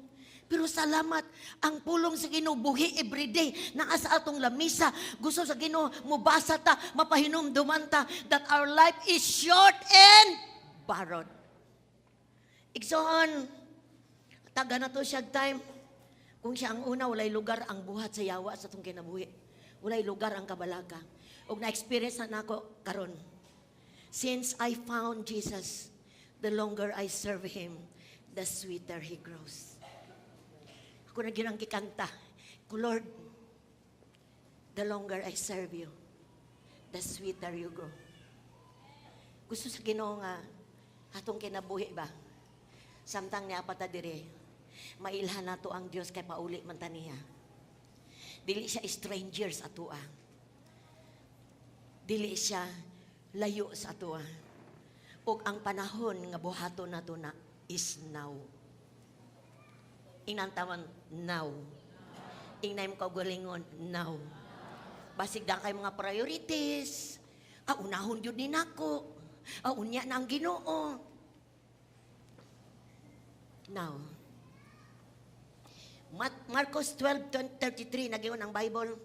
Pero salamat, ang pulong sa Ginoo buhi everyday naa sa atong lamisa. Gusto sa Ginoo mubasa ta, mapahinumduman ta that our life is short and borrowed. Igsoon, taga na to siya time. Kung siya ang una, walay lugar ang buhat sa yawa sa atong kinabuhi. Walay lugar ang kabalaka. Og na-experience na nako karon. Since I found Jesus, the longer I serve Him, the sweeter He grows. Ako na ginang gikanta. Ko, "Lord, the longer I serve you, the sweeter you grow." Gusto sa Ginoo nga atong kinabuhi ba? Samtang niya pa ta dire, mailhan nato ang Dios kay pauli man ta niya. Dili siya stranger sa atoa. Dili siya layo sa atoa. Ug ang panahon nga buhaton nato na is now. Ingnan tawan, now. Ingnay mo kaugalingon, now. Basig da kay mga priorities. Ah, unahon yun ni nako. Ah, unya na ang Ginoo. Now. Marcos 12:33, nag ang Bible.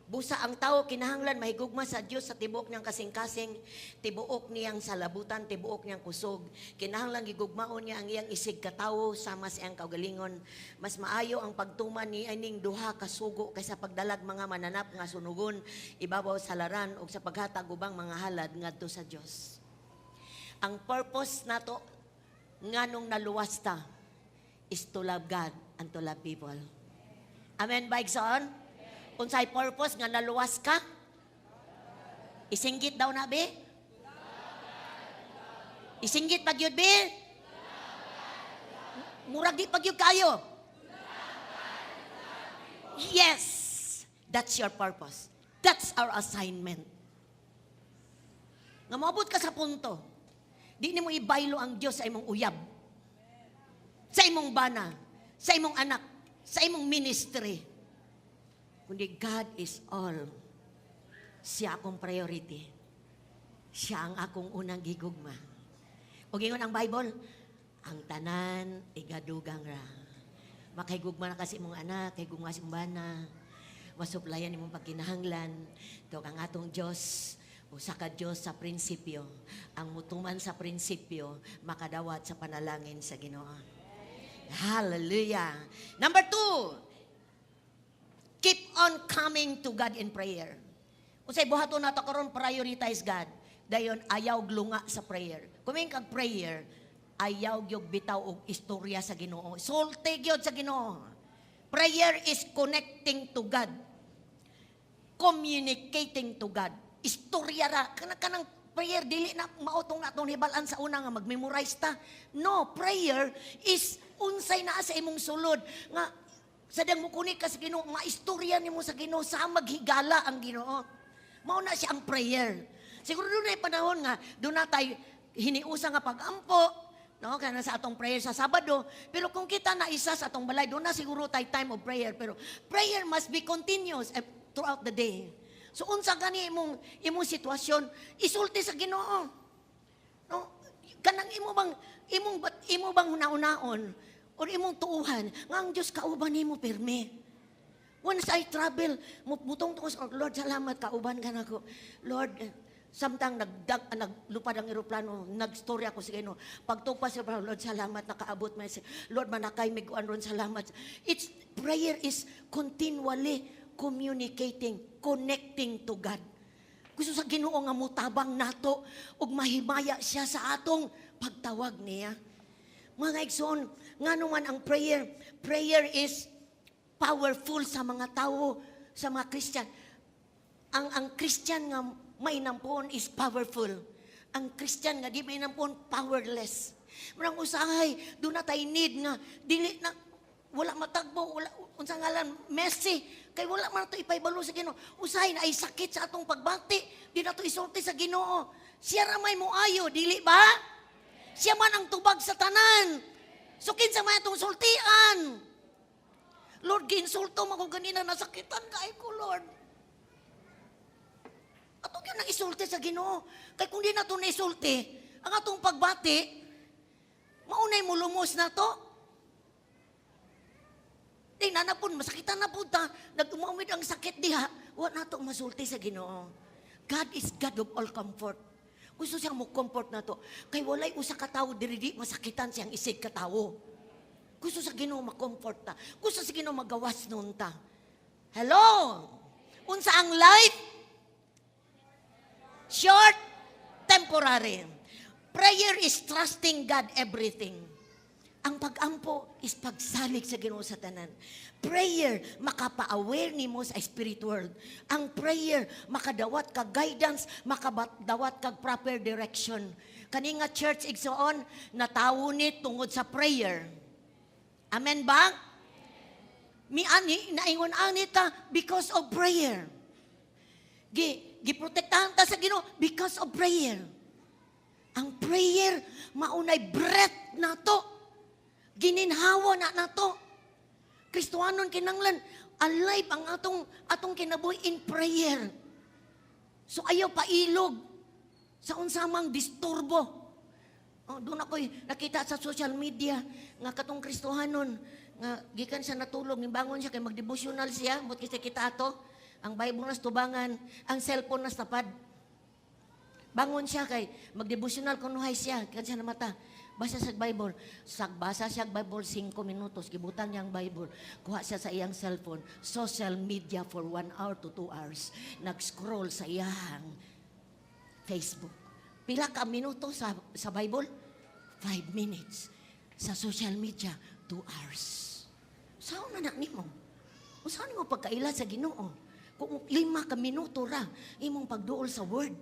Busa ang tao kinahanglan mahigugma sa Dios sa tibuok niyang kasing-kasing, tibuok niyang salabutan, tibuok niyang kusog. Kinahanglan gigugmaon niya ang iyang isig katawo sama sa iyang kaugalingon. Mas maayo ang pagtuman ni aning duha ka sugo kaysa pagdalag mga mananap nga sunugon ibabaw sa halaran ug sa paghatag ubang mga halad ngadto sa Dios. Ang purpose nato nganong naluwas ta is to love God and to love people. Amen ba, igsoon? Unsay purpose nga naluwas ka? Isinggit daw na, be? Isinggit pag yun, be? Murag di pag yun kayo. Yes! That's your purpose. That's our assignment. Nga moabot ka sa punto, di nimo ibaylo ang Diyos sa imong uyab, sa imong bana, sa imong anak, sa imong ministry. Kundi God is all. Siya akong priority. Siya ang akong unang gigugma. O ingon ang Bible, ang tanan igadugang ra. Makahigugma na kasi imong anak, kahigugma sa imong bana, masuplayan imong pagkinahanglan. Ito ang atong Diyos, usa ka Diyos sa prinsipyo. Ang mutuman sa prinsipyo, makadawat sa panalangin sa Ginoo. Hallelujah. Number two, keep on coming to God in prayer. Unsay buhaton nato karon? Prioritize God. Dayon ayaw lunga sa prayer. Kung kag prayer, ayaw gyud bitaw og istorya sa Ginoo. Sulti gyud sa Ginoo. Prayer is connecting to God. Communicating to God. Istorya ra kanang prayer, dili na mao tong atong hibal-an sa una nga mag-memorize ta. No, prayer is unsay naa sa imong sulod nga sa dang mukunik ka sa Ginoo, maistorya nimo sa Ginoo sa maghigala ang Ginoo. Mao na siya ang prayer. Siguro doon ay panahon nga doon na tayo hiniusa nga pag-ampo, no, kana sa atong prayer sa Sabado. Pero kung kita na isa sa atong balay, doon na siguro tay time of prayer. Pero prayer must be continuous throughout the day. So unsa gani imong sitwasyon, isulti sa Ginoo. No, kanang imo bang hunahunaon or imong tuuhan nga ang Dios kauban nimo pirmi. Once I travel, mutong ko sa Lord, salamat kauban ka nako. Lord, samtang naglupad ang eroplano, nagstorya ko sa Ginoo. Pagtugpa sa eroplano, Lord, salamat nakaabot man. Lord, manakay mig kuan ron, salamat. It's prayer is continually communicating, connecting to God. Gusto sa Ginoo nga mutabang nato ug mahimaya siya sa atong pagtawag niya. Mga igsoon, ngano man ang prayer, prayer is powerful sa mga tao, sa mga Christian. Ang Christian nga may nampuon is powerful. Ang Christian nga di may nampuon, powerless. Murang usahay, doon na tayo need nga, dili na, wala matagbo, wala, unsa ngalan, messy, kay wala man to ipaibalo sa Ginoo. Usahay na ay sakit sa atong pagbati, di na to isulti sa Ginoo. Siya ra may moayo, dili ba? Siya man ang tubag sa tanan. So kinsa may atong sultian? Lord, giinsulto mo ko ganina, nasakitan kay ko, Lord. Ato gyud nang isulti sa Ginoo. Kay kung di na to naisulti, ang atong pagbati, maunay mo lumos na to. Di na na po, masakitan na po ta. Nag-umamid ang sakit diha. Wa na to masulti sa Ginoo. God is God of all comfort. Gusto siyang mo comfort na to. Kay walay usa ka tawo diri di masakitan siyang isig ka tawo. Gusto sa Ginoo ma-comfort ta. Gusto sa Ginoo magawas nun ta. Hello? Unsa ang life? Short, temporary. Prayer is trusting God everything. Ang pag-ampo is pagsalig sa Ginoo sa tanan. Prayer, makapa-aware nimo sa spirit world. Ang prayer, makadawat kag guidance, makadawat kag proper direction. Kani nga church, igsoon, natawo ni tungod sa prayer. Amen ba? Mi ani naingon ani ta because of prayer. Giprotektahan ta sa Ginoo because of prayer. Ang prayer maunay breath nato. Gininhawa na nato. Kristohanon kinanglan alive ang atong kinabuhi in prayer. So ayaw pailog sa unsamang disturbo. Oh, doon ako'y nakita sa social media nga katong Kristohanon nga gikan siya natulog, nibangon siya kay magdevotional siya, but kasi kita ato. Ang Bible nas tubangan, ang cellphone nas tapad. Bangon siya kay magdevotional kunuhay siya, kan siya namata. Basa sa Bible. Sagbasa siya Bible 5 minutos, gibutang niya ang Bible. Kuha siya sa iyang cellphone, social media for 1 hour to 2 hours. Nag-scroll sa iyang Facebook. Pila ka minuto sa Bible? 5 minutes. Sa social media, 2 hours. Saan na nimo? Unsa nimo pagkaila sa Ginoo? Kung 5 ka minuto ra imong pagduol sa Word.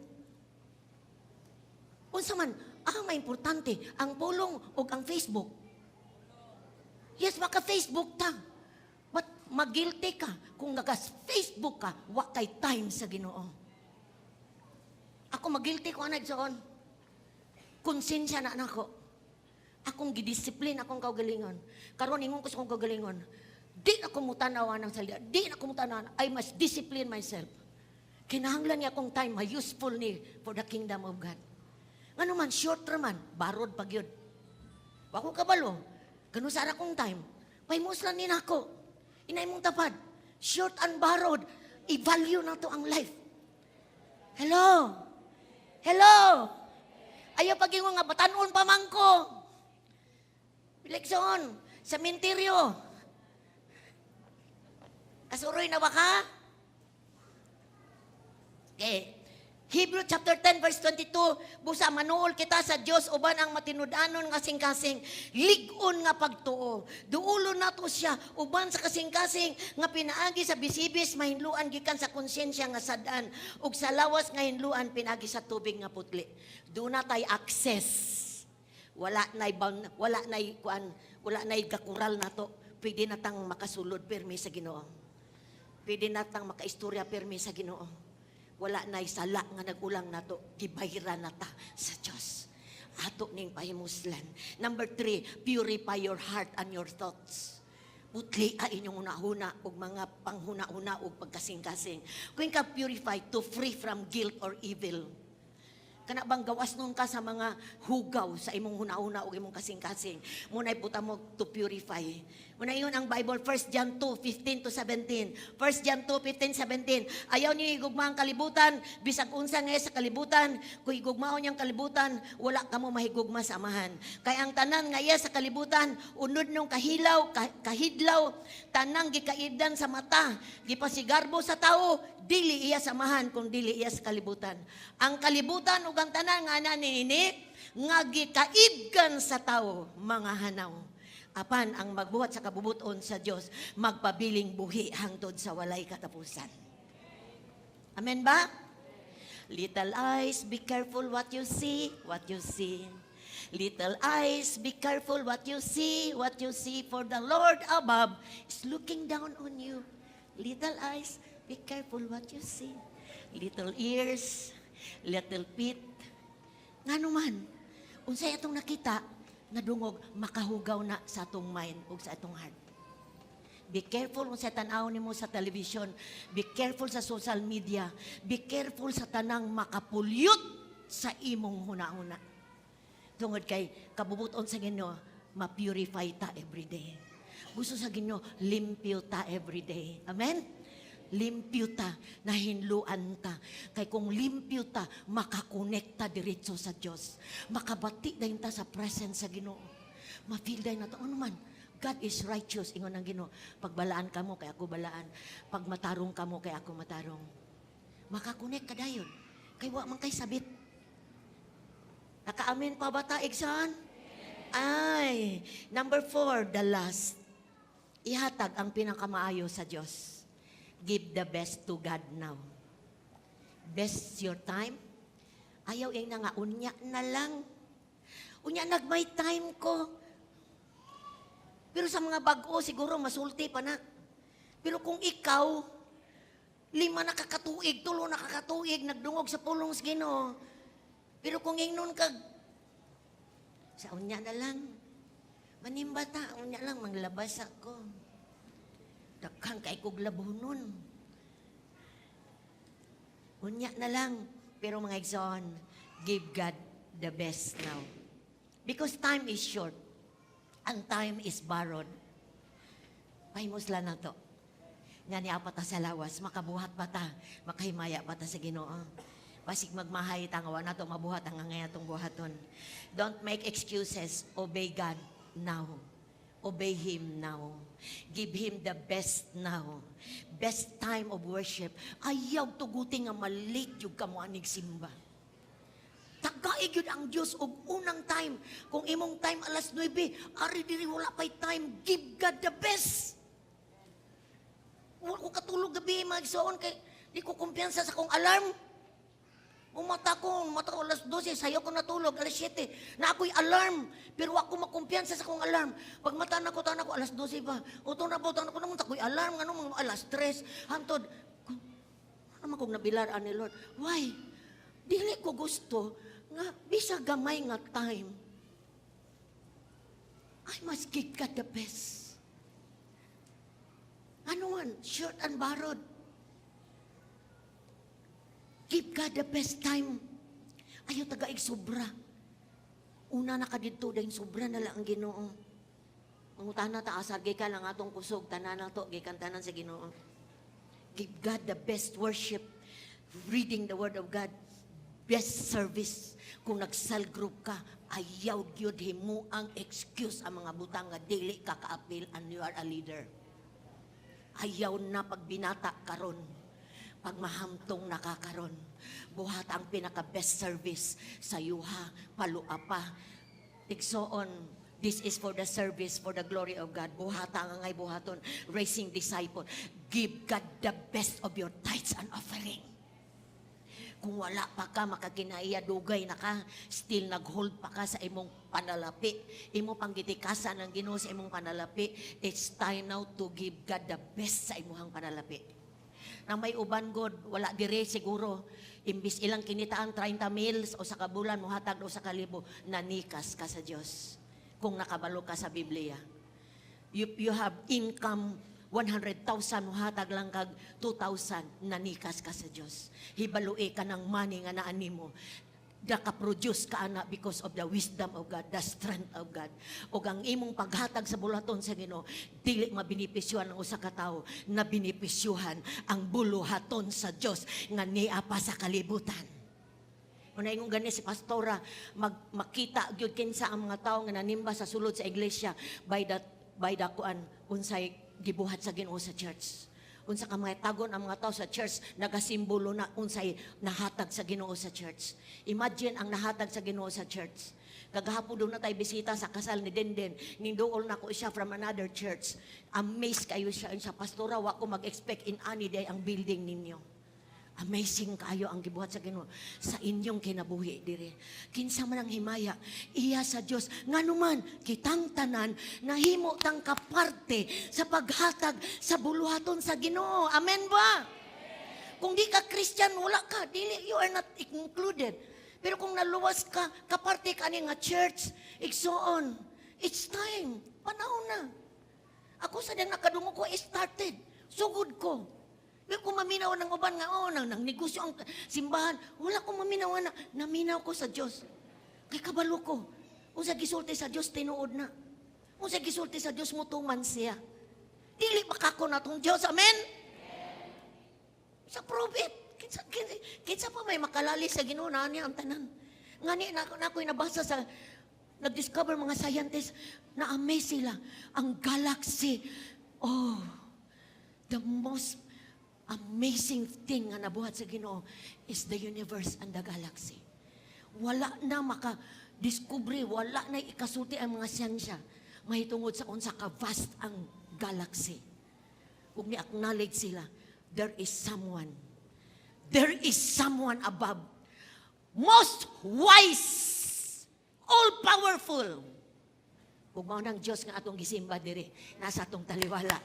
Unsa man ang may importante, ang pulong o ang Facebook? Yes, maka-Facebook ta. But magilty ka kung nagas-Facebook ka, wa kay time sa Ginoo. Ako, magilty ko ana, igsoon. Konsensya na nako. Akong gidisiplin akong kaugalingon. Karon ingon ko sa akong kaugalingon, di na ko mutanaw ng salita. Di na ko mutanaw. I must discipline myself. Kinahanglan niya akong time, ma-useful ni for the kingdom of God. Ngano man, short ra man, borrowed pa gyud. Wa ko kabalo. Kano sa akong time, pahimuslan ni nako. Inay mong tapad. Short and borrowed. I-value na to ang life. Hello? Hello? Ayaw pag-ingon nga, batanon pa man ko. Leksyon, sementeryo. Kasuroy na ba ka? Okay. Hebrew chapter 10 verse 22, busa manuol kita sa Dios uban ang matinud-anon nga kasing-kasing, lig-on nga pagtuo. Duulon nato siya uban sa kasing-kasing nga pinaagi sa bisibis mahinluan gikan sa konsensya nga sad-an ug sa lawas nga hinluan pinaagi sa tubig nga putli. Duna tay access. Wala nay wala nay kuan, wala nay gakural nato. Pwede na tang makasulod pirmi sa Ginoo. Pwede na tang makaistorya pirmi sa Ginoo. Wala na'y sala nga nagulang nato, gibayran na ta sa Diyos. Ato ning pahimuslan. Number three, purify your heart and your thoughts. Putli a inyong hunahuna ug mga panghuna-huna ug pagkasing-kasing. Kung ka purify, to free from guilt or evil. Kana bang gawas nun ka sa mga hugaw sa imong hunahuna ug imong kasing-kasing. Muna'y puta mo to purify. Muna yun ang Bible, 1 John 2, 15 to 17. 1 John 2, 15, 17. Ayaw niyo higugma ang kalibutan, bisag unsa nga sa kalibutan, kung higugmaon niyang kalibutan, wala kamo mahigugma sa Amahan. Kay ang tanan nga iya sa kalibutan, unod nung kahilaw, kahidlaw, tanang gikaibdan sa mata, gipasigarbo sa tao, dili iya sa Amahan kung dili iya sa kalibutan. Ang kalibutan ug ang tanan nga ana niini nga gikaibgan sa tao, mga hanaw. Apan ang magbuhat sa kabubuton sa Dios magpabiling buhi hangtod sa walay katapusan. Amen ba? Little eyes, be careful what you see, what you see. Little eyes, be careful what you see, what you see, for the Lord above is looking down on you. Little eyes, be careful what you see. Little ears, little feet. Ngano man, unsay atong nakita, nadungog, makahugaw na sa atong mind ug sa atong heart. Be careful kung sa tanaw nimo sa television. Be careful sa social media. Be careful sa tanang makapulyot sa imong huna-huna. Tungod kay kabubuton sa Ginoo, ma-purify ta every day. Gusto sa Ginoo, limpyo ta every day. Amen? Limpyo ta, nahinluan ta. Kay kung limpyo ta, makakonekta diretso sa Dios. Makabati dayon ta sa presence sa Ginoo. Ma-feel dayon nato, ano man, God is righteous, ingon ang Ginoo. Pagbalaan ka mo, kay ako balaan. Pag matarong ka mo, kay ako matarong. Makakonek ka dayon. Kay wa man kay sabit. Nakaamin pa ba ta, igsoon? Ay, number four, the last. Ihatag ang pinakamaayo sa Diyos. Give the best to God now. Best your time. Ayaw ing na nga, unya na lang. Unya nagmay time ko. Pero sa mga bag-o, siguro masulti pa na. Pero kung ikaw, 5 na kakatuig, 3 na kakatuig, nagdungog sa pulong sa Ginoo. Pero kung ingnon kag, sa unya na lang, manimba ta, unya lang, manglabas ako. Daghang kay kog labunon. Unya na lang. Pero mga igsoon, give God the best now. Because time is short. Ang time is borrowed. Pahimuslan na to. Nga niya pa ta sa lawas, makabuhat pa ta, makahimaya pa ta sa Ginoo. Basig magmahay ta nga wa nato mabuhat ang angay atong buhaton. Don't make excuses. Obey God now. Obey Him now. Give Him the best now. Best time of worship. Ayaw tuguti nga ma-late gyud ka mo anig simba. Tagaig gyud ang Dios og unang time. Kung imong time alas 9, ari diri wala pay time, give God the best. Wala ko katulog gabi, mga igsoon, kay di ko kumpiyansa sa akong alarm. Umata ko, mata ko alas 12, sayo ko natulog, alas 7. Na ako'y alarm, pero ako makumpiyansa sa akong alarm. Pag mata na ko, tana ko, alas 12 pa. Uto na po, tana ko naman, ako'y alarm, ano, mga alas 3. Hantod, ano man kong nabilar ani Lord? Why? Dili ko gusto nga bisa gamay nga time. I must give God the best. Ano man, short and borrowed. Give God the best time. Ayaw tagaig sobra. Una na ka didto, dahil sobra na lang ang Ginoo. Mangutana ta asar gikan lang atong kusog, tanan na to gikan tanan sa Ginoo. Give God the best worship, reading the word of God, best service. Kung nag-cell group ka, ayaw gyud himo ang excuse ang mga butang nga dili ka kaapil and you are a leader. Ayaw na pagbinata karon, pag mahamtong nakakaron. Buhat ang pinaka-best service sa yuha, palua pa. Igsoon, this is for the service, for the glory of God. Buhata nga ngay buhaton, raising disciple. Give God the best of your tithes and offering. Kung wala pa ka, makakinaiya, dugay na ka, still nag-hold pa ka sa imong panalapi. Imo pang gitikasan ang Ginoo sa imong panalapi. It's time now to give God the best sa imuhang panalapi. Na may uban god, wala dire siguro. Imbis ilang kinitaan 30 mils o sa kabulan, muhatag o sa kalibo, nanikas ka sa Dios. Kung nakabalo ka sa Biblia. You have income 100,000, muhatag lang kag 2,000, nanikas ka sa Dios. Hibalui ka ng money nga naani mo. Naka-produce ka ana because of the wisdom of God, the strength of God. O ang imong paghatag sa buluhaton sa Ginoo, dili mabinipisyuhan ang usa ka tawo, na binipisyuhan ang buluhaton sa Dios nga niya pa sa kalibutan. Una ingon gani si pastora, makita gyud kinsa ang mga tawo nga nanimba sa sulod sa iglesia by the kuan, unsay gibuhat sa Ginoo sa church. Unsa ka mga tagon ang mga tao sa church, nagasimbolo na unsay nahatag sa Ginoo sa church. Imagine ang nahatag sa Ginoo sa church. Kagahapon duna tay bisita sa kasal ni Denden. Ninduol na ko siya from another church. Amazed kayo siya sa pastora, wa ko mag-expect in ani day ang building ninyo. Amazing kayo ang gibuhat sa Ginoo sa inyong kinabuhi dire. Kinsa man ang himaya, iya sa Dios. Nganuman kitang tanan nahimo tang kaparte sa paghatag sa buluhaton sa Ginoo. Amen ba? Kung di ka Christian, wala ka. Dili, you are not included. Pero kung naluwas ka, kaparte ka ani nga church, igsoon, it's time. Panahon na. Ako sa dang nakadungog ko, started. Sugod ko. Pero kung maminaw ng uban nga, oh, nang negosyo ang simbahan, wala ko maminaw na. Naminaw ko sa Diyos. Kay kabalo ko. Unsa gisulti sa Diyos, tinuod na. Unsa gisulti sa Diyos, mutuman siya. Dili makako na tong Diyos. Amen? Sa prove it. Kinsa pa may makalali sa Ginoo na niya ang tanan. Ngani na ako'y nabasa sa nag-discover mga scientists na amaze sila ang galaxy. Oh, the most amazing thing nga nabuhat sa Ginoo is the universe and the galaxy. Wala na maka-discover, wala na ikasulti ang mga siyensya mahitungod sa unsa ka vast ang galaxy. Ug ni-acknowledge sila, there is someone. There is someone above. Most wise, all-powerful. Ug mao nang Dios nga atong gisimba diri, nasa atong taliwala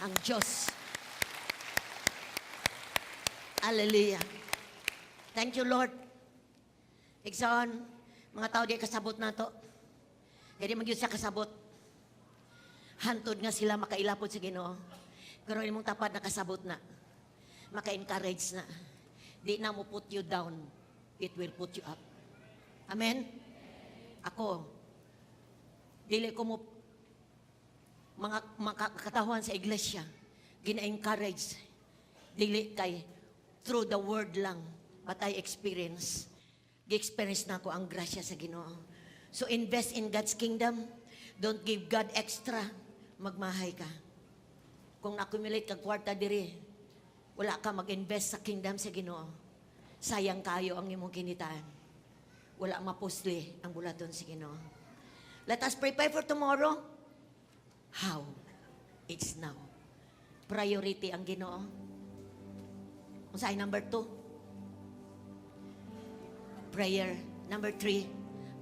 ang Dios. Hallelujah. Thank you, Lord. Igsoon, mga tao di kasabot nato. Kaya di man gyud siya kasabot. Hantod nga sila makailapod sa Ginoo. Pero imong tapad nakasabot na. Maka-encourage na. Di na mo put you down. It will put you up. Amen? Ako, dili ko mo mga katawhan sa iglesia. Gina-encourage. Dili kay through the word lang, but I experience. Gi-experience na ko ang grasya sa Ginoo. So invest in God's kingdom. Don't give God extra. Magmahay ka. Kung accumulate kag kwarta diri, wala ka mag-invest sa kingdom sa Ginoo. Sayang kayo ang imong kinitaan. Wala mapusli ang bulaton sa Ginoo. Let us prepare for tomorrow. How? It's now. Priority ang Ginoo. Unsay number 2? Prayer. Number 3,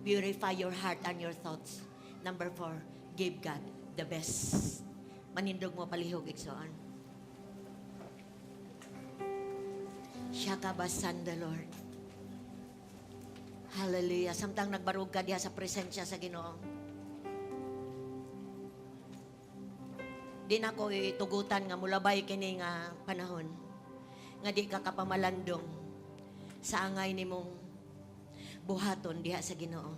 purify your heart and your thoughts. Number 4, give God the best. Manindog mo palihog, igsoon. Shakabasan the Lord. Hallelujah. Samtang nagbarog ka diha sa presensya sa Ginoo. Di na ko itugutan nga mulabay kini nga panahon nga di ka kapamalandong sa angay nimong buhaton diha sa Ginoo.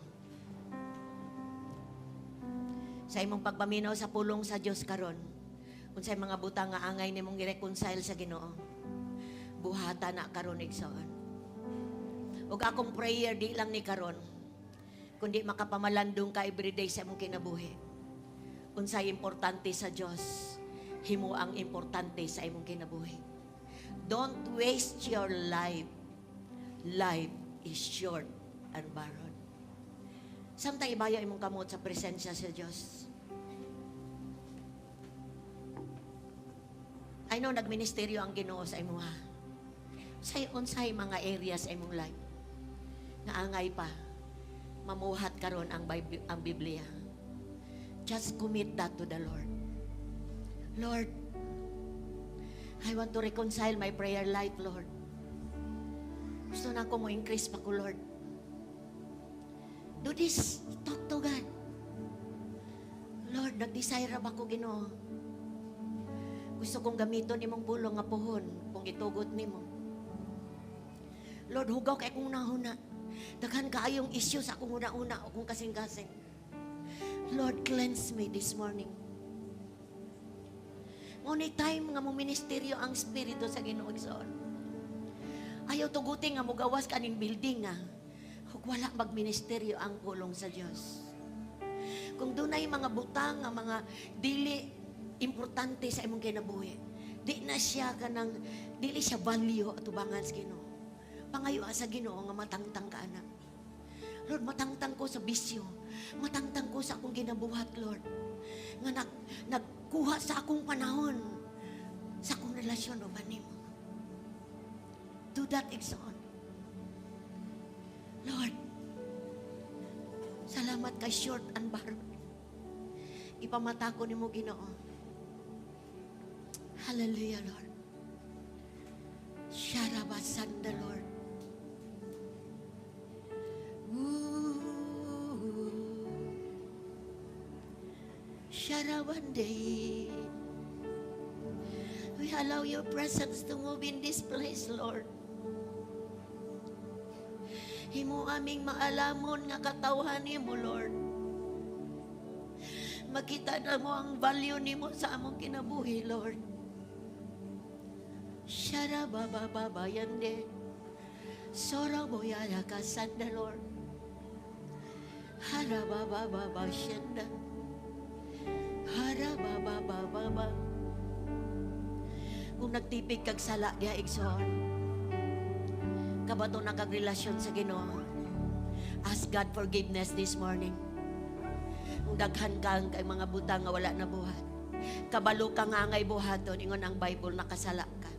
Sa imong pagpaminaw sa pulong sa Dios karon, unsay mga butang nga angay nimong gi-reconcile sa Ginoo, buhata na karon, igsoon. Ug akong prayer di lang ni karon, kundi makapamalandong ka everyday sa imong kinabuhi. Unsay importante sa Dios, himo ang importante sa imong kinabuhi. Don't waste your life. Life is short and barren. Samtang ibayo imong kamot sa presensya sa Dios. I know nagministeryo ang Ginoo sa imuha. Unsay unsay mga areas sa imong life nga angay pa mamuhat karon ang Bible, ang Biblia. Just commit that to the Lord. Lord, I want to reconcile my prayer life, Lord. Gusto na ako mo increase pa ko, Lord. Do this. Talk to God. Lord, nag-desire ba ko, Ginoo? Gusto kong gamiton imong pulong nga puhon kung itugot nimo. Lord, hugaw kay kong nahuna. Daghan kaayong issue sa akong una-una o kong kasing-kasing. Lord, cleanse me this morning. Ngunit time nga mo ministeryo ang Espiritu sa Ginoo, igsoon. Ayaw tugutin nga mugawas kaning building nga. Ug wala magministeryo ang pulong sa Dios. Kung dunay mga butang nga mga dili importante sa imong kinabuhi, di na siya kanang dili siya value atubangan sa Ginoo. Pangayo sa Ginoo nga matangtang ka anak. Lord, matangtang ko sa bisyo. Matangtang ko sa akong ginabuhat, Lord. Nga nagkuha sa akong panahon, sa akong relasyon uban nimo. Do that, igsoon. Lord, salamat kay short and barren. Ipamata ko nimo, Ginoo. Hallelujah, Lord. Sharabasan the Lord. Ooh. Sharawande. We allow your presence to move in this place, Lord. Himo aming maalamon nga katawhan nimo, Lord. Makita na mo ang value nimo sa among kinabuhi, Lord. Sharababababayande. Soroboyaya kasanda, Lord. Harababababashanda. Harabababababa. Kung nagtipig kag sala diha, igsoon, kabato na kag relasyon sa Ginoo. Ask God forgiveness this morning. Kung daghan ka ang kay mga butang nga wala na buhat, kabalo ka nga ngay buhaton, ingon ang Bible, nakasala ka.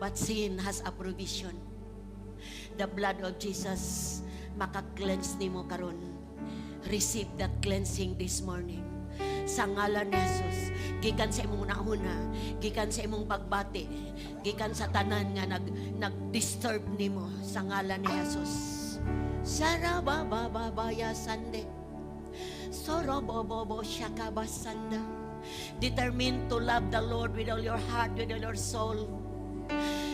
But sin has a provision. The blood of Jesus maka-cleanse nimo karon. Receive that cleansing this morning. Sa ngalan ni Jesus, gikan sa imong una, gikan sa imong pagbati, gikan sa tanan nga nag-disturb nimo, sa ngalan ni Jesus. Sarabababaya sande. Sorobobobo shakabasanda. Determined to love the Lord with all your heart, with all your soul.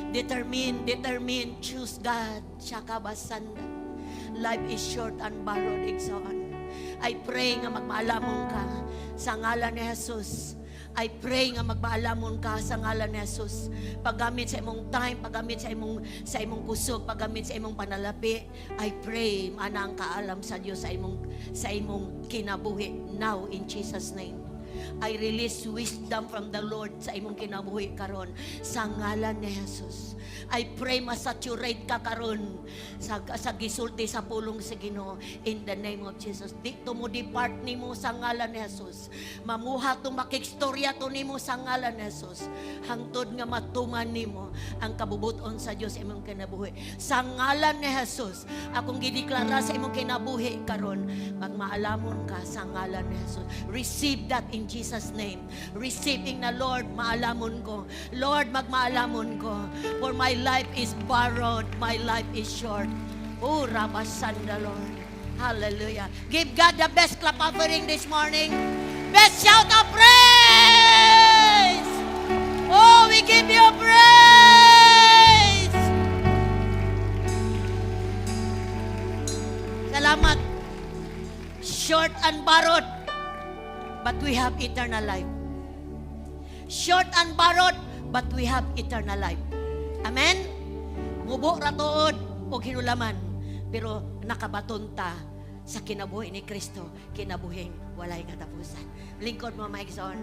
Determine, determine, choose God. Shakabasanda. Life is short and borrowed, igsoon. I pray nga magmaalamong ka sa ngalan ni Jesus. I pray nga magmaalamon ka sa ngalan ni Jesus. Paggamit sa imong time, paggamit sa imong kusog, paggamit sa imong panalapi, I pray maana ang kaalam sa Dios sa imong kinabuhi now in Jesus' name. I release wisdom from the Lord sa imong kinabuhi karon sa ngalan ni Jesus. I pray masaturate ka karon sa gisulti sa pulong sa Ginoo in the name of Jesus. Di to mo depart nimo sa ngalan ni Jesus. Mamuha to, makigstorya to nimo sa ngalan ni Jesus. Hangtod nga matuman nimo ang kabubuton sa Dios sa imong kinabuhi. Sa ngalan ni Jesus, akong gideklara sa imong kinabuhi karon, magmaalamon ka sa ngalan ni Jesus. Receive that in Jesus' name. Receiving na, "Lord, maalamon ko. Lord, magmaalamon ko. For my life is borrowed. My life is short." Oh, Rabasanda, Lord. Hallelujah. Give God the best clap offering this morning. Best shout of praise! Oh, we give you praise! Salamat. Short and borrowed, but we have eternal life. Short and borrowed, but we have eternal life. Amen? Mubo ra tuod og hinulaman, pero nakabaton ta sa kinabuhi ni Kristo, kinabuhing walay katapusan. Lingkod mo, mga igsoon.